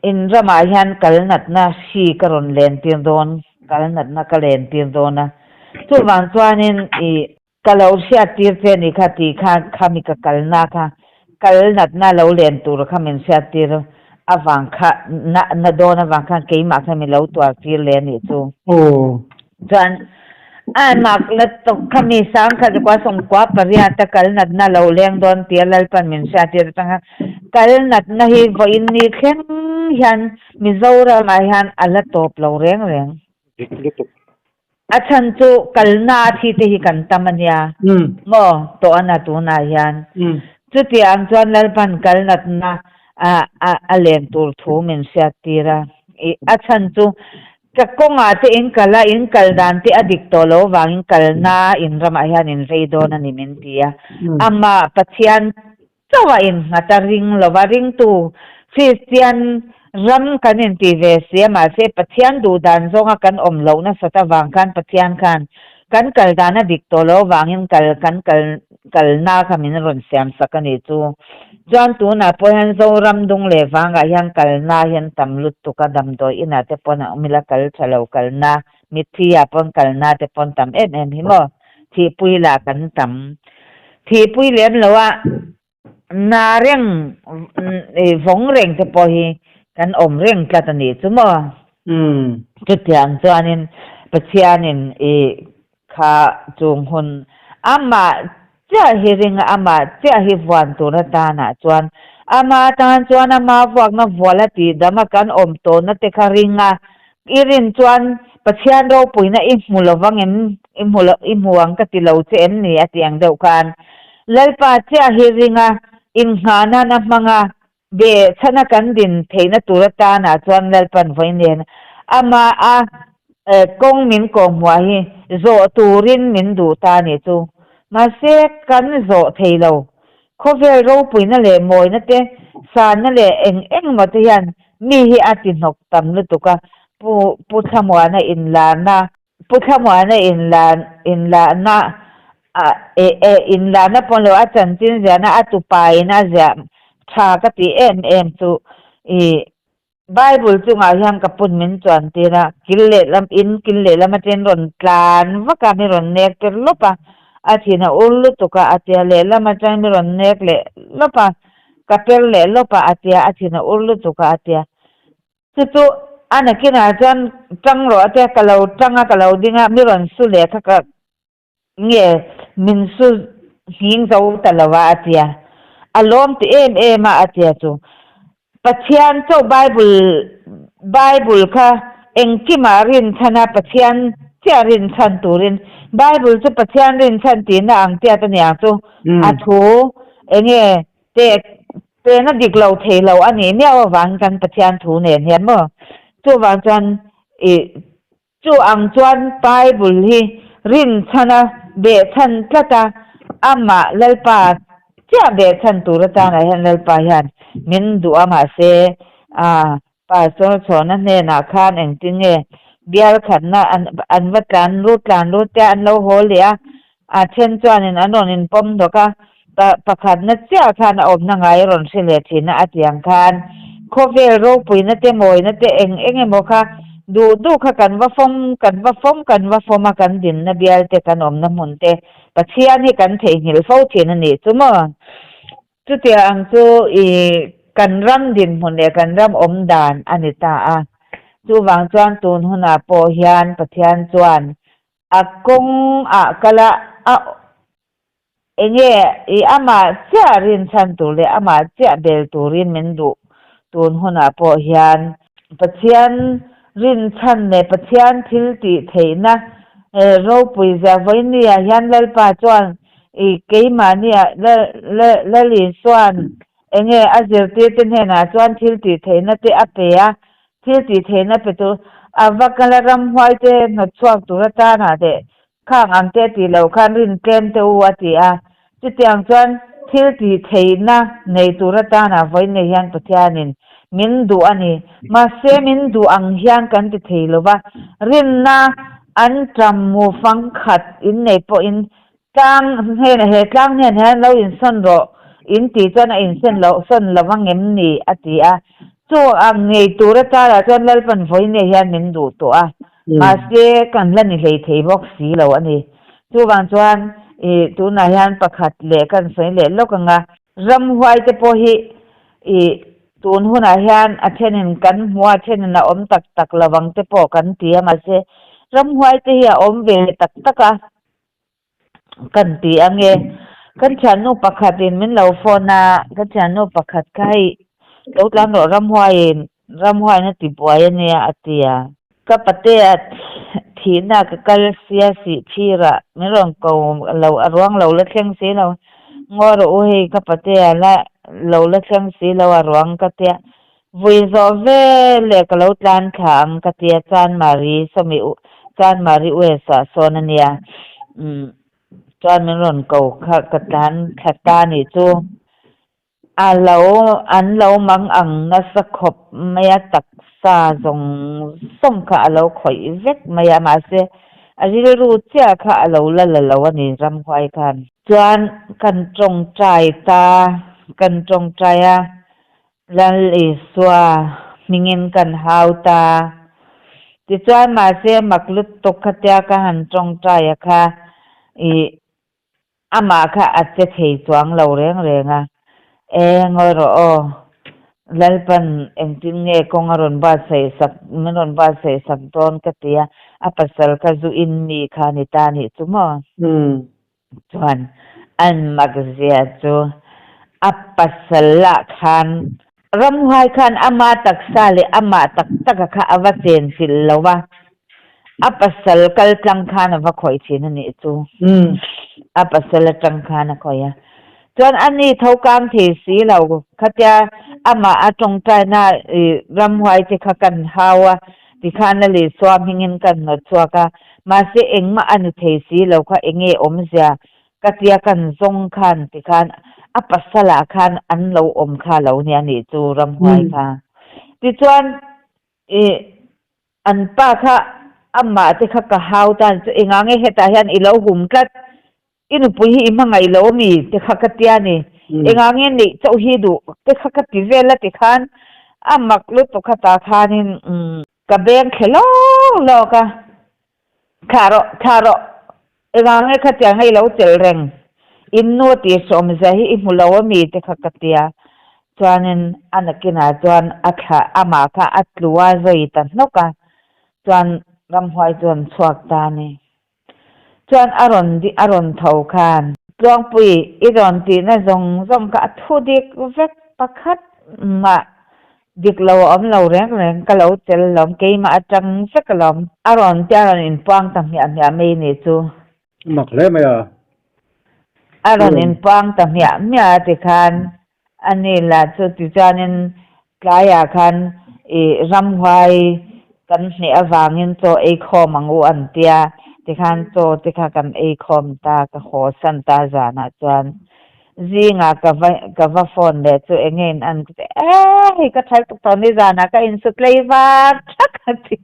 in ramah hian kal natna hri ka rawn len tir dawn, kal natna ka len tir dawn a. Chuvang chuanin i ka lo hriattir che ni kha tih kha khami ka kalna kha kal natna lo len tur kha min hriattir avang kha na na dawn avang khan keimah kha min lo tuar tir leh a nih chu. Aw. Chuan a mak la tawk khami sangkhat zakua sawmkua pariat a kal natna lo leng dawn tia Lalpan min hriattir atanga kal natna hi vawiin ni thleng hian Mizoramah hian a la tawp lo reng reng. Dik lutuk. A chhan chu kalna a thi te hi kan tam a nia maw tawh a na tunah hian. Chutiang chuan Lalpan kal natna a a len tur thu min hriat tir a. A chhan chu ka kawngah te in kal a, in kal dan te a dik tawh lo vangin kalna in ramah hian in vei dawn a ni min ti a. Amah Pathian Chauh a innghat a ring lo va, ringtu Kristian ram kan inti ve si a, mahse Pathian duh dan zawnga kan awm loh nasat avang khan Pathian khan kan kal dan a dik tawh lo avangin kal kan kal kalna kha min rawn siam sak a nih chu. Chuan tunah pawh hian Zoram dung leh vangah hian kalna hian tam lutuk a, damdawi inah te pawn a awm ila kal tha lo kalna, mitthi ah pawn kalna te pawn tam em em hi maw. Thihpui lah kan tam. Thihpui lem lo a, na reng vawng reng te pawh hi kan awm reng tlat a nih chu maw? Chutiang chuanin Pathianin i kha chung hun amah chiah hi ring a, amah chiah hi vuan tur atanah chuan ama tan chuan ama vuakna vual a tihdam a kan awm tawhna te kha ring a, I rin chuan Pathian ropuina i hmu lo vang em, i hmu lo, i hmu ang ka ti lo che em ni a ti ang deuh khan. Lalpa chiah hi ring a, inngha nan a hmang a, be chhana kan din theihna tur atanah chuan Lalpan vawi nen amah a kawng min kawhhmuah hi zawh turin min duh ta nih chu. Mahse kan zawh thei lo. Khawvel ropuina leh mawina te, sanna leh eng engmaw te hian Mi hi a ti hnawk tam lutuk a, Pu Pu Thlamuana inlarna, Pu Thlamuana inlar inlarna a e e inlarna pawn lo a chanchin ziahna a tupain a ziah tha ka tih em em chu i Bible chungah hian ka pun min chuan tir a, kil lehlam in kil lehlam atangin rawn tlan vak a, mi rawn nek tir lawp a, a thin a ur lutuk a, a tia lehlam atangin mi rawn nek leh lawp a. Ka per leh lawp a, a tia, a thin a ur lutuk a, a tia. Chu chu a nakinah chuan tang rawh a tia, ka lo tang a, ka lo ding a, mi rawn su leh kha ka nge min su nghing zo ta lo a, a tia. A lawm ti em em a, a tia chu. Pathian chauh Bible Bible kha engkimah rinchhan a, Pathian chiah rinchhan turin Bible chu Pathian rinchhan tihna ang tiat a niang chu a thu Enge te tehna dik lo thei lo a nih miau avangin kan Pathian thu nen hian maw? Chuvang chuan i chu ang chuan Bible hi rinchhana behchhan tlat a, amah Lalpa chiah behchhan tur atanah hian Lalpa hian min duh a mahse a Pastor chhawna hnenah khan engtin nge bial khatna an an va tlan lut tlan lut te an lo haw leh a, a then chuanin an rawn inpawm hnawk a, pa pakhatna chiah khan a awmna ngai a rawn hre leh thin a, a ti ang khan khawvel ropuina te mawina te eng eng emaw kha duh duh kha kan va fawm kan va fawm kan va fawm a kan dinna bial te kan awmna hmun te Pathian hi kan theihnghilh fo thin a nih chu maw. Chutia ang chu i kan ram dinhmun leh kan ram awm dan a ni ta a. Chuvang chuan tun hunah pawh hian Pathian chuan a kawng ah kal a, a enge i amah chiah rinchhan tur leh amah chiah bel turin min duh tun hunah pawh hian Pathian rinchhan leh Pathian thil tih theihna ropui zia vawinia hian Lalpa chuan I keimahnia Lali chuan enge a zirtirte hnenah chuan thil tih theihna te a pe a, thil tih theihna pe tur a va kal a ramhuai te hnawt chhuak tur atana leh khang ang te a tih loh khan rin tlem te u a ti a. Chutiang chuan thil tih theihna nei tur atana vawiin hian Pathianin min duh a ni. Mahse min duh ang hian kan ti thei lo va, rinna an ṭam mu fang khat innei pawhin Tlang hnenah he tlang hnen hian lo insawn rawh in tih chuan a insawn loh sawn lo ang em ni? a ti a. Chu ang ngei tur atara chuan Lalpan vawinia hian min duh tawh a. Mahse kan la ni hlei thei bawk si lo a ni. Chuvang chuan i tunah hian pakhat leh kan sawi leh lawk ang a, ramhuai te pawh hi i tun hunah hian a thenin kan hmu a, a thenin a awm tak tak lo ang te pawh kan ti a, mahse ramhuai te hi a awm ve tak tak a. Kan ti ange. Kan thiannu pakhatin min lo phone a, ka thiannu pakhat kha hei lo tlan rawh ramhuaiin ramhuain a ti buai ania a ti a. Ka patea thihna ka kal sia sih phirah min rawn ko lo a ruang lo la thleng si lo. Ngaw rawh u hei ka patea la lo la thleng si lo a ruang ka tia. Vui zawh veleh ka lo tlan thla ang ka tia Chanmari sawmi u Chanmari US ah sawn ania umm chuan min rawn ko kha ka tlan thla ta nih chu a lo an lo mang ang nasa khawp mai a taksa zawng zawng kha a lo khawih vek mai a mahse a rilru chiah kha a lo la la lo a ni ramhuai khan. Chuan kan tawngtai ta kan tawngtai a Lal Isua hmingin kan hau ta. Tichuan mahse mak lutuk khatia ka han tawngtai a kha i amah kha a che thei chuang lo reng reng a. E ngawi rawh aw, Lalpan engtin nge kawng a rawn buatsaih sak, min rawn buatsaih sak dawn ka ti a, a pasal kha zu in mi kha ni ta nih chu maw? Chuan an mak zia chu a pasal lah khan ramhuai khan ama taksa leh amah tak taka kha a va chen hrilh lo va, a pasal kal tlang khan a va khawih thin a nih chu. A pasal atang khan a khawih a. Chuan a ni tho kang thei si lo khatia amah a tawngtaina ramhuai te kha kan hau a, Tikhan Lal Isua hmingin kan hnawt chhuak a, mahse engmah a ni thei si lo kha enge awmzia ka tia kan zawng khan tikhan a pasalah khan an lo awm kha lo nia nih chu ramhuai kha. Tichuan i an pa kha amah te kha ka hau tan chu engah nge hetah hian i lo hum tlat I nupui hi i hmangaih lo ami te kha ka tia ni. Engah nge neih chauh hi duh te kha ka ti vel a ti khan a mak lutuk kha ta khanin ka beng thle lawk lawk a, Thlah rawh, thlah rawh, engah nge khatiang i lo chelh reng, in nu a tih sawmzia hi i hmu lo ami te kha ka tia. Chuanin a nakinah chuan a thlah amah kha a tlu a zawi ta hnawk a, chuan ramhuai chuan chhuak ta a ni. Chuan a rawn a rawn tho khan. Tluangpui i rawn tihna zawng zawng kha a thu dik vek pakhat mah dik lo a awm lo reng reng ka lo tel lawm keimah atang vek alawm. A rawn tia a rawn inpuang ta hmiah hmiah mai ni chu. A mak hle mai a. A rawn inpuang ta hmiah hmiah a tikhan A ni lah chu tichuanin tlaiah khan i ramhuai kan hneh avangin chaw ei khawm ang u an tia, tikhan chaw te kha kan ei khawm ta, ka haw san ta zanah chuan zingah ka va ka va phone leh chu enge in an ka ti e hei ka thal tuk tawh ni zanah ka insut lei var thak a ti.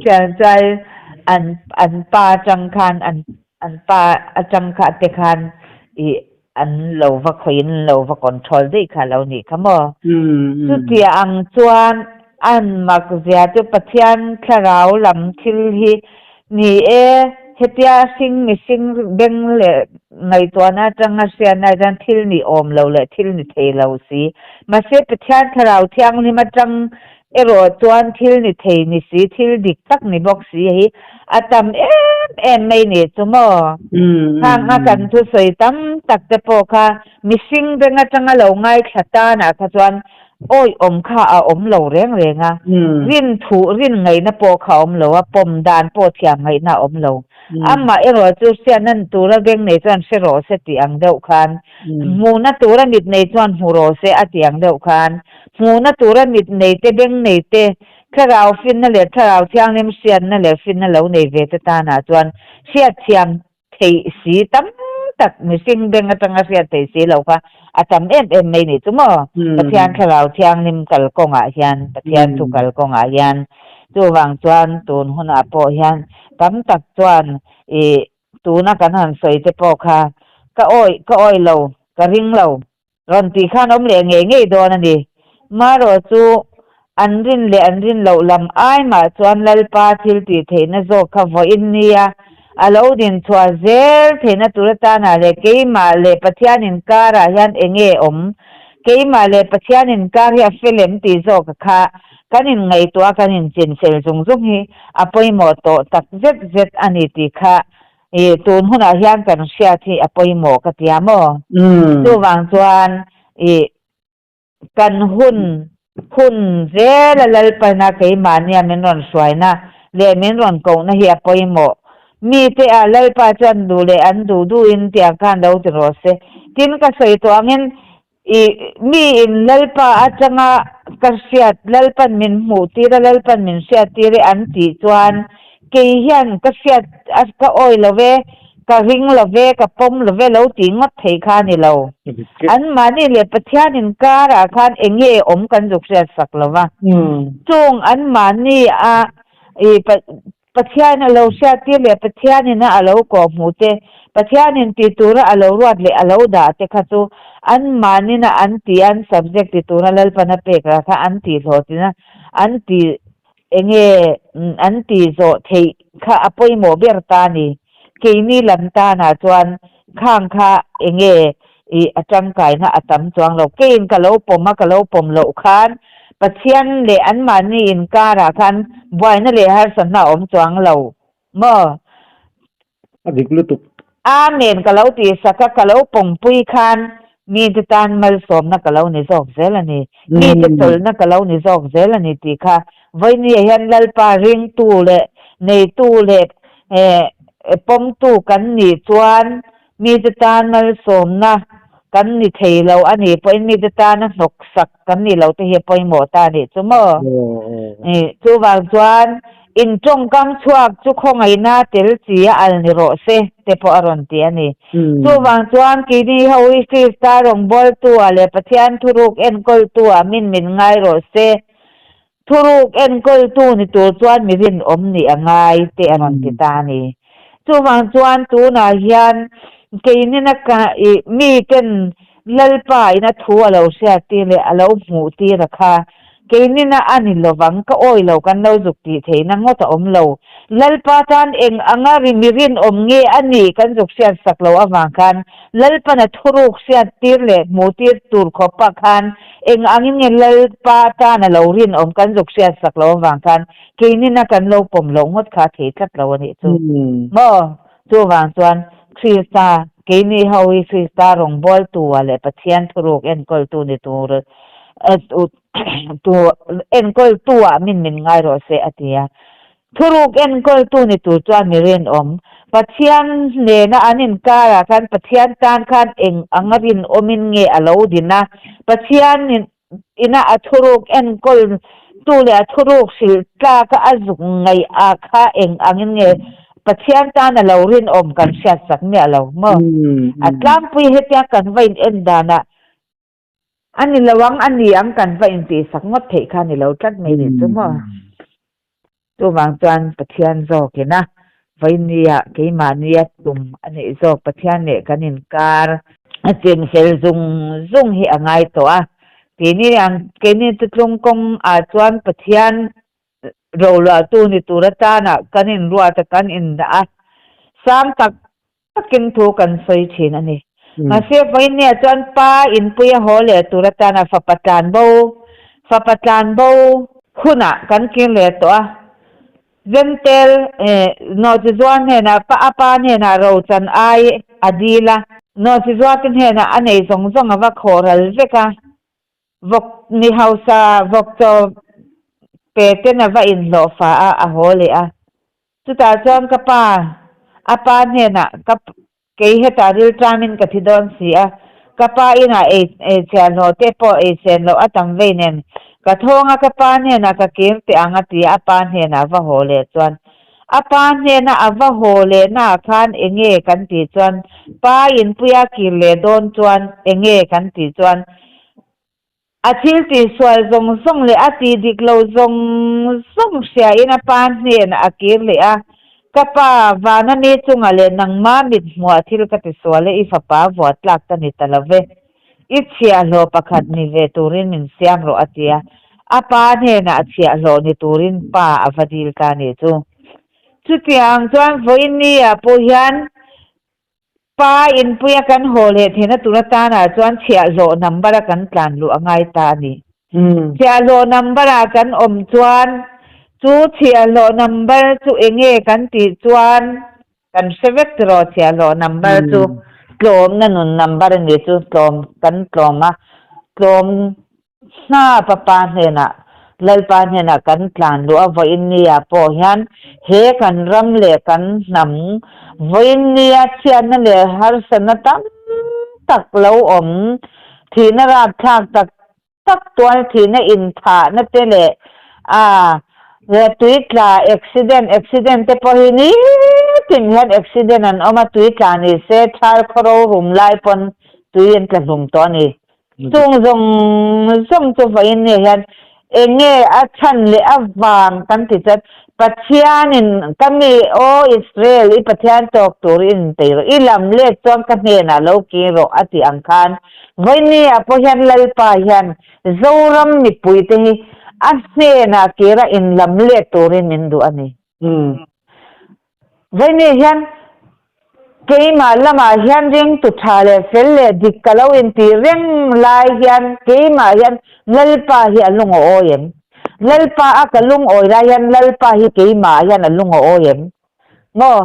Thian chuan an an pa atang khan an an pa atang kha te khan i an lo va khawih in an lo va control daih kha lo nih kha maw. Chutia ang chuan an mak zia chu Pathian thlarau lam thil hi ni e, hetia hring mihring beng leh ngaihtuahna atanga hriatna ah chuan thil ni awm lo leh thil ni thei lo si. Mahse Pathian thlarau thianghlim atang Erawh chuan thil ni thei ni si, thil dik tak ni bawk si hi a tam em em mai nih chu maw? Khang a kan thusawi tam tak te pawh kha mihring beng atanga lo ngaithla tanah kha chuan awihawm kha a awm lo reng reng a, rin thuh rin ngaihna pawh kha a awm lo a, pawm dan pawh thiam ngaihna a awm lo. Amah erawh chu hriatna tura beng nei chuan hre rawh se tih ang deuh khan, hmuhna tura mit nei chuan hmu rawh se a tih ang deuh khan, Hmuhna tura mit nei te, beng nei te, thlarau finna leh thlarau thianghlim hriatna leh finna lo nei ve te tanah chuan hriatthiam theih si tam tak mihring beng atanga hriat theih si lo kha a tam em em mai nih chu maw? Pathian thlarau thianghlim kalkawngah hian, Pathian thu kalkawngah hian chuvang chuan tun hunah pawh hian tam tak chuan ih tuna kan han sawi te pawh kha ka awih ka awih lo, ka ring lo Rawn tih khan awm leh ngei ngei dawn a ni. Marawh chu An rin leh an rin loh lam ai mah chuan Lalpa thil tih theihna zawk kha vawiin nia a lo din chhuah zel theihna tur atana leh keimah leh Pathian inkarah hian enge awm? Keimah leh Pathian inkar hi a fel em tih zawk kha kan inngaihtuah a kan inchin fel zung zung hi a pawimawh tawh tak zet zet a ni tih kha i tun hunah hian kan hriat hi a pawimawh ka tia maw? Chuvang chuan i Kan hun hun zela Lalpana keimahnia min rawn hruaina leh min rawn kohna hi a pawimawh. Mite ah Lalpa chuan duh leh an duh duhin tiang khan lo ti rawh se. Tin, ka sawi tawh angin i mi in Lalpa atanga ka hriat Lalpan min hmuh tir a, Lalpan min hriat tir e an tih chuan kei hian ka hriat a ka awi lo ve, ka ring lo ve, ka pawm lo ve lo tih ngawt thei kha a ni lo. An mahni leh Pathian inkarah khan eng nge awm kan zuk hriat sak lo va. Chung an mahni a i Pathian a lo hriat tir leh Pathianin a a lo kawh hmuh te, Pathianin ti tura a lo ruat leh a lo dah te kha chu an mahnina an tih an subject ti tura Lalpana pek lah kha an tih hlawhtlina an tih Enge an tih zawh theih kha a pawimawh ber ta ni. Keini lam tanah chuan khang kha enge i a tangkaina a tam chuang lo. Keiin ka lo pawm a, ka lo pawm loh khan Pathian leh anmahni inkarah khan buaina leh harsatna a awm chuang lo maw? A dik lutuk. Amen ka lo tih sak a, ka lo pawmpui khan mite tan malsawmna ka lo ni zawk zel a ni, mite chawlhna ka lo ni zawk zel a ni tih kha vawinia hian Lalpa ringtu leh neitu leh pawmtu kan nih chuan mite tan malsawmna kan ni thei lo a nih pawhin mite tana hnawksak kan nih loh te hi a pawimawh ta a nih chu maw? Chuvang chuan In tawngkam chhuak chu khawngaihna tel chi a al ni rawh se te pawh a rawn ti a ni. Chuvang chuan keini ho hi Krista rawngbawltu-ah leh Pathian thuruk enkawltu-ah min min ngai rawh se. Thuruk enkawltu ni tur chuan mi rinawm nih a ngai te a rawn ti ta a ni. Chuvang chuan tunah hian keinina ka i miten Lalpa in a thu a lo hriattir leh a lo hmuhtir a kha. Keinina a ni lovang, ka awi lo kan lo zuk tih theihna ngawt a awm lo. Lalpa tan eng anga ri mi rinawm nge a nih kan zuk hriat sak lo avang khan Lalpan a thuruk hriattir leh hmuhtir tur khawpah khan eng angin nge Lalpa tan a lo rinawm kan zuk hriat sak lo avang khan keinina kan lo pawm loh ngawt kha a thei tlat lo a nih chu maw? Chuvang chuan Krista, keini ho hi Krista rawngbawltu-ah leh Pathian thuruk enkawltu ni tur tu enkawltu-ah min min ngai rawh se a ti a. Thuruk enkawltu ni tur chuan mi rinawm, Pathian nena an inkarah khan Pathian tan khan eng anga rinawmin nge a lo din a, Pathian ina a thuruk enkawl tu leh a thuruk hrilh tlaka a zuk ngaih ah kha eng angin nge Pathian tan a lo rinawm kan hriat sak miah lo maw? A tlangpui hetia kan va in en danah a ni lo ang a ni ang kan va intih sak ngawt theih kha a ni lo tlat mai nih chu maw? Chuvang chuan Pathian zawkin a vawinia keimahnia tum a neih zawk Pathian leh kan inkar a chenfel zung zung hi a ngai tawh a. Keini ang keini tutlung kawng ah chuan Pathian roluahtu ni tur atana kan inruat a kan indah a, sang tak takin thu kan sawi thin a ni. Mahse vawinia chuan pa inpui a haw leh tur atana fapa tlan bo, fapa tlan bo hunah kan kir leh tawh a. Zentel Nawhchizuar hnenah pa a pa hnenah rochan ai a dil a, Nawhchizuarte hnenah a nei zawng zawng a va khawh ral vek a. Vawk ni hausa vawk chaw pe ten a va inhlawh fa a, a haw leh a. Chutah chuan ka pa, a pa hnenah ka kei hetah rilṭamin ka thi dawn si a, ka pa inah ei ei chhiahhlawh te pawh ei sen loh a tam vei nen ka thawng a ka pa hnenah ka kir teh ang a ti a, a pa hnenah a va haw leh chuan a pa hnena a va haw lehnaah khan enge kan tih chuan pa inpuia kir leh dawn chuan enge kan tih chuan A thil tihsual zawng zawng leh a tih dik lo zawng zawng hriain a pa hnenah a kir leh a, Ka pa, vana mi chungah leh nangma mit hmuah thil ka tisual e, i fapa vuah tlak ka ni ta lo ve. I chhiahhlawh pakhat ni ve turin min siam rawh a ti a. A pa hnenah chhiahhlawh ni turin pa a va dil ta a nih chu. Chutiang chuan vawiin ni ah pawh hian pa inpuia kan haw leh theihna tur atanah chuan chhiahhlawh number a kan tlan luh a ngai ta a ni. Chhiahhlawh number ah kan awm chuan chu chhiahhlawh number chu enge kan tih chuan Kan hre vek tiraw chhiahhlawh number chu tlawmna nun number a ni chu tlawm kan tlawm a tlawm hna papa hnenah Lalpa hnenah kan tlan luh a vawiin nia pawh hian he kan ram leh kan hnam vawiin nia chhiatna leh harsatna tam tak lo awm thihna rapthlak tak tak tual thihna inthahna te leh a tui tla accident accident te pawh hi nitin hian accident an awm a tui tla ni se thal khaw ro rum lai pawn tui an tla hlum tawh a ni chung zawng zawng chu vawiin nge hian eng nge a chhan leh a vang kan ti chuan Pathianin ka mi aw Israel i Pathian tawk tur i inpeih rawh i lam let chuan ka hnenah lo kir rawh a tih ang khan Vawinia pawh hian Lalpa hian Zoram mipuite hi a hnenah kira inlam let turin min duh a ni. Vawinia hian keimah lamah hian ringtu tha leh fel leh dik ka lo intih reng lai hian keimah hian Lalpa hi a lungawi em? Lalpa a ka lungawi lai hian Lalpa hi keimah hian a lungawi em? Maw?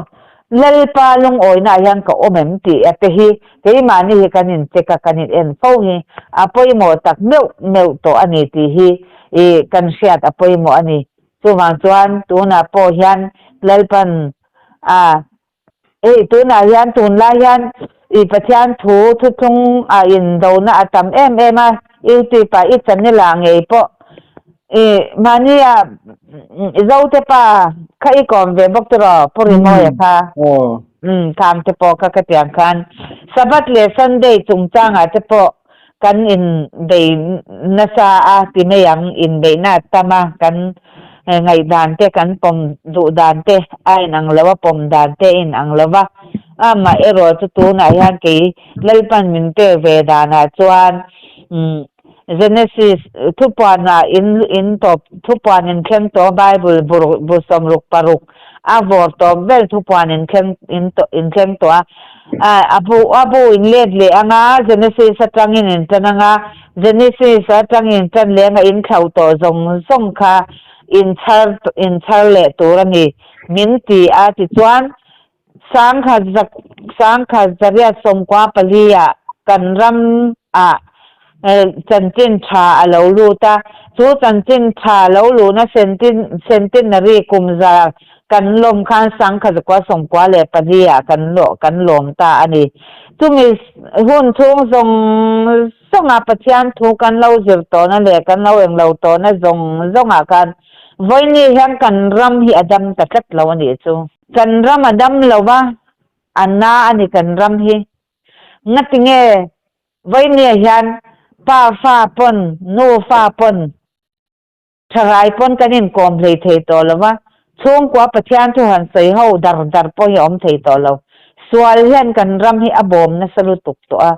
Lalpa lungawina ah hian ka awm em tih a te hi keimahni hi kan in check a, kan in en fo hi a pawimawh tak meuh meuh tawh a ni tih hi i kan hriat a pawimawh a ni. Chuvang chuan tunah pawh hian Lalpan a hei tunah hian tunlai hian i Pathian thu thuthlung ah in dona a tam em em a, YouTube ah i channel ah ngei pawh I mahni ah Zote pa kha i kawm ve bawk tiraw Pu Rimawia kha? Umm khang te pawh kha ka tiang khan Sabbath leh Sunday chungchangah te pawh kan in bei nasa a ti mai ang, inbeihna a tam a, kan ngaihdan te kan pawm duh dan te a inang lo a, pawm dan te a inang lo va, amaherawh chu tunah hian kei Lalpan min pek ve danah chuan umm Genesis thupuanah in in tawp thupuan in thleng tawh Bible bu bu 66 a vawr tawp vel thupuan in thleng in in thleng tawh a a bu a bu in let leh anga Genesis atangin in tan anga Genesis atangin in tan leh anga in thlauh tawh zawng zawng kha in chhar in chhar leh tur a ni min ti a tichuan 1994 ah kan ram ah chanchin tha a lo lut a, chu chanchin tha lo luhna centenary kum za kan lawm khan 1994 ah kan kan lawm ta a ni. Chumi hun chhung zawng zawnga Pathian thu kan lo zir tawhna leh kan lo englo tawhna zawng zawngah khan vawiini hian kan ram hi a dam ta tlat lo a nih chu. Kan ram a dam lo va, a na a ni kan ram hi. Ngatinge Vawinia hian pa fa pawn, nu fa pawn, tharai pawn kan inkawm hlei thei tawh lo va, chhungkua Pathian thu han sawi ho dar dar pawh hi a awm thei tawh lo. Sual hian kan ram hi a bawm nasa lutuk tawh a.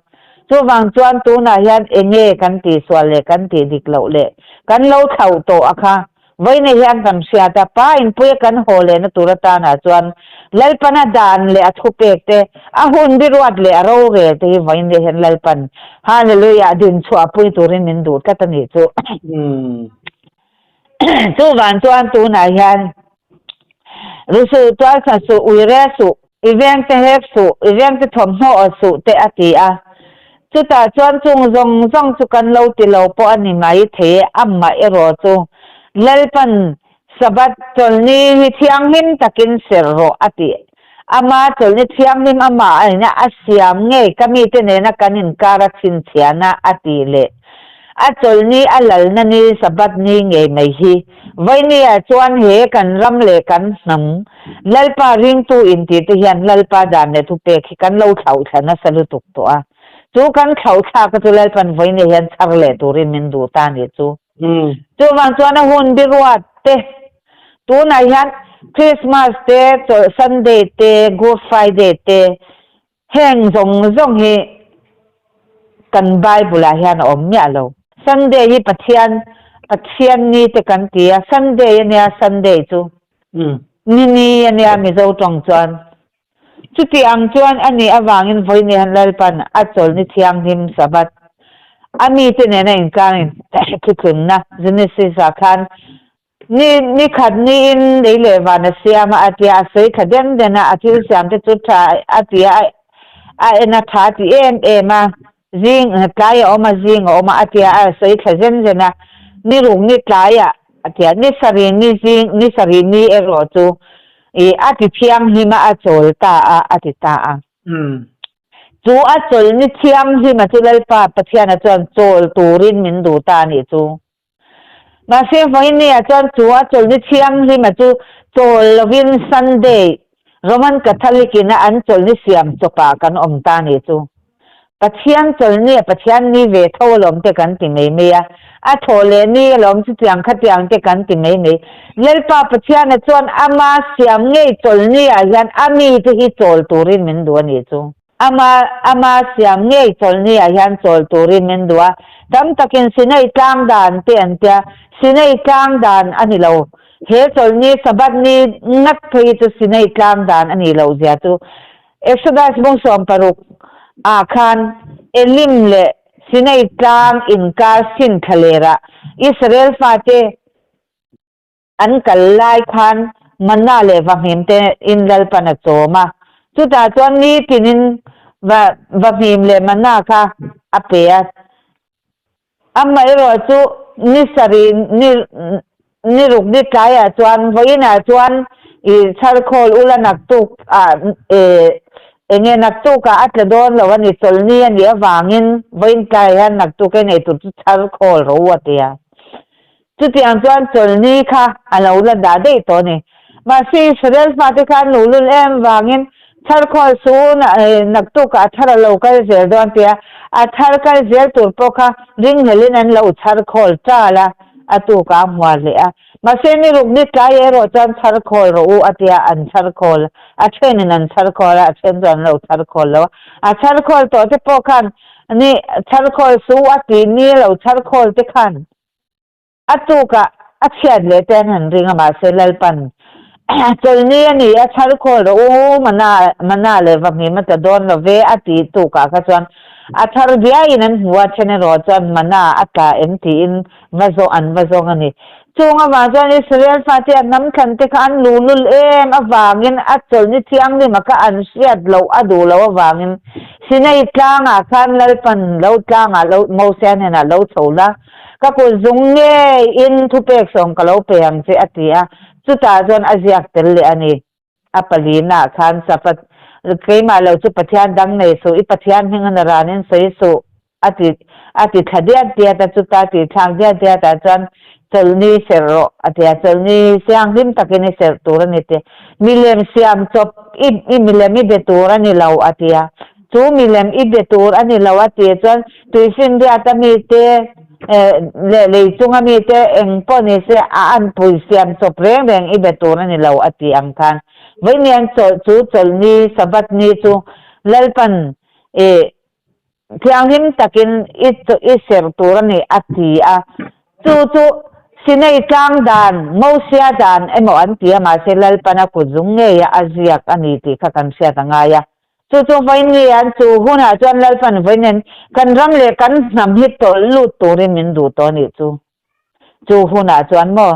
Chuvang chuan tunah hian enge kan tihsual leh kan tih dik loh leh kan lo thlauh tawh a kha Vawiina hian kan hriat a, pa inpuia kan haw lehna tur atanah chuan Lalpana dan leh a thupek te, a hun biruat leh a rorel te hi vawiin leh hian Lalpan Hallelujah din chhuahpui turin min duh tlat a nih chu. Chuvang chuan tunah hian ru suh, tualtha suh, uire suh, i vengte hek suh, i vengte thawmhnaw aw suh te a ti a. Chutah chuan chung zawng zawng chu kan lo ti lo pawh a ni mai thei e, amah erawh chu Lalpan Sabbath chawlhni hi thianghlim takin serh rawh a ti. Ama chawlhni thianghlim amah a ina a siam ngei ka mite nena kan inkar a chhinchhiahna a tih leh a chawlhni a lalna ni Sabbath ni ngei mai hi Vawinia chuan he kan ram leh kan hnam Lalpa ringtu intih te hian Lalpa dan leh thupek hi kan lo thlauhthla nasa lutuk tawh a. Chu kan thlauhthlak a chu Lalpan vawinia hian chhar leh turin min duh ta nih chu. Chuvang chuan a hun biruat te tunah hian Christmas te, Chawlh Sunday te, Good Friday te Heng zawng zawng hi kan Bible ah hian a awm miah lo. Sunday hi Pathian Pathian ni te kan ti a, Sunday a nia Sunday chu. Ni ni a nia Mizo tawng chuan. Chuti ang chuan a nih avangin vawiin han Lalpan a chawlhni thianghlim Sabbath a mite nena inkangin thutlunna Genesis-ah khan Ni ni khat niin lei leh van a siam a, a tia a sawi thla den den a, a thil siam te chu tha a ti a, a en a tha a ti em em a, zing tlai a awm a, zing a awm a, a tia a sawi thla zen zen a, ni ruk ni tlai ah a tia, ni sarih ni zing ni sarih ni erawh chu ih a ti thianghlim a, a chawl ta a, a ti ta a. Chu a chawl ni thianghlim a chu Lalpa Pathiana chuan chawl turin min duh ta a nih chu. Mahse vawinia chuan chu a chawlhni thianghlima chu chawl lovin Sunday, Roman Catholic ina an chawlhni siam chawpah kan awm ta nih chu. Pathian chawlhni a Pathian ni ve tho alawm te kan ti mai mai a, a thawh leh ni alawm chutiang khatiang te kan ti mai mai. Lalpa Pathiana chuan ama siam ngei chawlhni ah hian a mite hi chawl turin min duh a nih chu. Ama ama siam ngei chawlhni ah hian chawl turin min duh a, tam takin Sinai tlang dan te an tia, Sinai tlang dan a ni lo. He chawlhni Sabbath ni ngat phei hi chu Sinai tlang dan a nih loh zia chu Exodus bung 16 ah khan Elim leh Sinai tlang inkar sin thlaler ah Israel fate An kal lai khan Manna leh Vahmim te in Lalpan a chawm a, chutah chuan nitinin va Vahmim leh Manna kha a pe a. Amaherawh chu ni sarih ni ni ruk ni tlaiah chuan vawiinah chuan i chharkhawl ula naktuk ah e enge naktuk ah a tla dawn lo a ni, chawlhni a nih avangin vawiin tlaiah hian naktuk e nei tur chu chharkhawl ro a ti a. Chutiang chuan chawlhni kha a lo la dah daih tawh a ni. Mahse, Israel fate kha an luhlul em vangin tharkhawl su naktukah a thar a lo kal zel dawn tia a thar kal zel tur pawh kha ringhlelin an lo chharkhawl ṭal a, a tukah a hmuah hleh a. Mahse, ni ruk ni tlai erawh chuan chharkhawl rawh u a tia an chharkhawl a thenin an chharkhawl a, a then chu an lo chharkhawl lo a. A chharkhawl tawh te pawh khan ni chharkhawl su a tih ni lo chharkhawl te khan A tukah a chhiat leh te an han ring a, mahse Lalpan chawlhni a ni a, chhar khawl rawh u, mana mana leh vahmim a tla dawn lo ve a tih tukah kha chuan a thar biaiin an hmu a, then erawh chuan mana a tla em tiin va zawh an va zawng a ni. Chung avang chuan Israel fate a hnam thlan te kha an luhlul em avangin a chawlhni thianghlim a kha an hriat loh a duh loh avangin Sinai tlangah khan Lalpan lo tlangah lo Mosia hnenah lo chho la, Ka kut zung ngei in thupek sawm ka lo pe ang che a ti a, chutah chuan a ziak tel leh a ni. A palina ah khan Sapat, keimah lo chu Pathian dang nei suh, i Pathian hming a na ranin sawi suh a ti a ti thla diat diat a, chuta tih thlak diat diat ah chuan chawlhni serh rawh a ti a, chawlhni sianghlim takin i serh tur a ni ti. Milem siam chawp i i milem i be tur a ni lo a ti a, Chu milem i be tur a ni lo a tih chuan tuifinriat a mite leh lei chunga mite eng pawh ni se a anpui siam chawp reng reng i be tur a ni lo a tih ang khan vawiin chawlh chu chawlhni Sabbath ni chu Lalpan i thianghlim takin i i serh tur a ni a ti a. Chu chu Sinai tlang dan, Mosia dan emaw an ti a mahse Lalpan a kut zung ngei a a ziak a ni tih kha kan hriat a ngai a. Chu chu vawiin nge an chu hunah chuan Lalpan vawiin kan ram leh kan hnam hi tawlh lut turin min duh tawh a nih chu. Chu hunah chuan maw?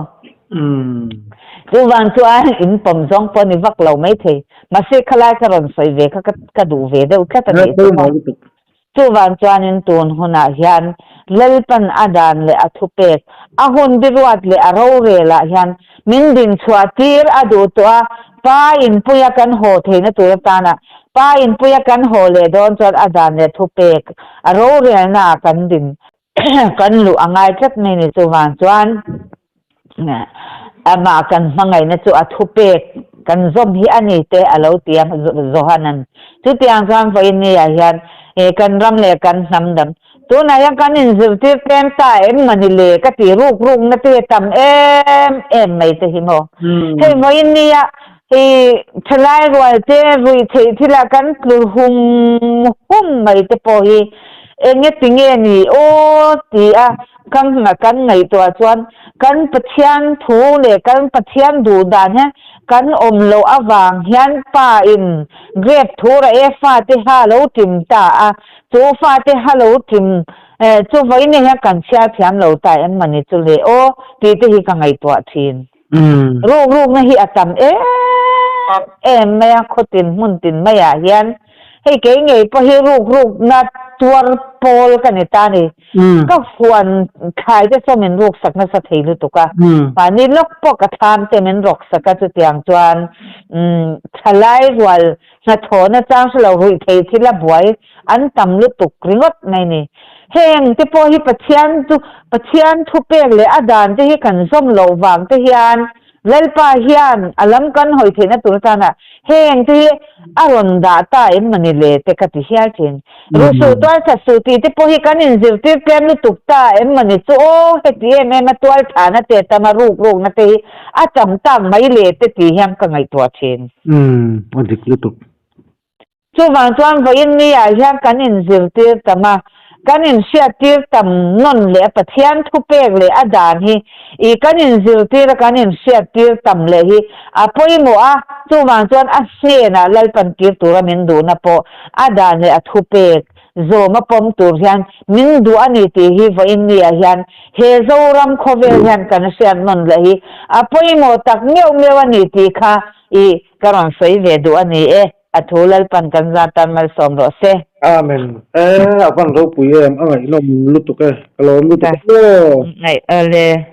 Chuvang chuan in pawm zawng pawh ni vak lo maithei. Mahse khalai ka rawn sawi ve kha ka duh ve deuh tlat a nih chu maw? Chuvang chuanin tun hunah hian Lalpan a dan leh a thupek, a hun biruat leh a rorelah hian min dinchhuah tir a duh tawh a, Pa inpuia kan haw theihna tur atana Pa inpuia kan haw leh dawn chuan a dan leh thupek, a rorelnaah kan din kan luh a ngai tlat mai ni. Chuvang chuan amah kan hmangaihna chu a thupek kan zawm hi a ni te a lo ti a Johanan. Chutiang chuan vawiin niah hian kan ram leh kan hnam dam tunah hian kan inzirtir tlem ta em mani le ka ti ruk rukna te tam em em mai te hi maw. Hei vawiin nia i thalai rual te ruih theih thila kan tlu hum hum mai te pawh hi. Enge tinge ni aw ti a kan kan ngaihtuah chuan kan Pathian thu leh kan Pathian duh dan hian kan awm loh avang hian pa in grape thura e fate ha lo tim ta a, chu fate ha lo tim chu vawiin hian kan chhiar thiam lo ta em mawni chu le aw tih te hi ka ngaihtuah thin. Ruk rukna hi a tam em em mai a, khawtin hmun tin maiah hian hei kei ngei pawh hi ruk rukna tuar pawl ka ni ta a ni. Ka huan thlai te saw min ruk sak nasa thei lutuk a, mahni lawk pawh ka thlam te min rawk sak a chutiang chuan thalai rual hnathawhna chang hre lo ruih thei thil a buai an tam lutuk ringawt mai ni. Heng te pawh hi Pathian chu Pathian thupek leh a dan te hi kan zawm loh vang te hian Lalpa hian a lam kan hawi theihna tur atana heng te hi a rawn dah ta em mawni le te ka ti hial thin. Ruhsuh tual that suh tih te pawh hi kan inzirtir tlem lutuk ta em mawni chu aw heti em em a tual thahna te tam a ruk rukna te hi a tam tak mai le te tih hian ka ngaihtuah thin. Umm a dik lutuk. Chuvang chuan vawiin ni-ah hian kan inzirtir tam a, kan inhriattir tam nawn leh a Pathian thupek leh a dan hi i kan inzirtir a kan inhriattir tam leh hi a pawimawh a, chuvang chuan a hnenah Lalpan kir tura min duhna pawh a dan leh a thupek zawm a pawm tur hian min duh a ni tih hi vawiin ni-ah hian he Zoram khawvel hian kan hriat nawn leh hi a pawimawh tak meuh meuh a ni tih kha i ka rawn sawi ve duh a ni e. A thu Lalpan kan zat tan malsawm rawh se. Amen. E, a van ropui em, a ngaihnawm lutuk e, ka lawm lutuk e aw. Ngaih ale.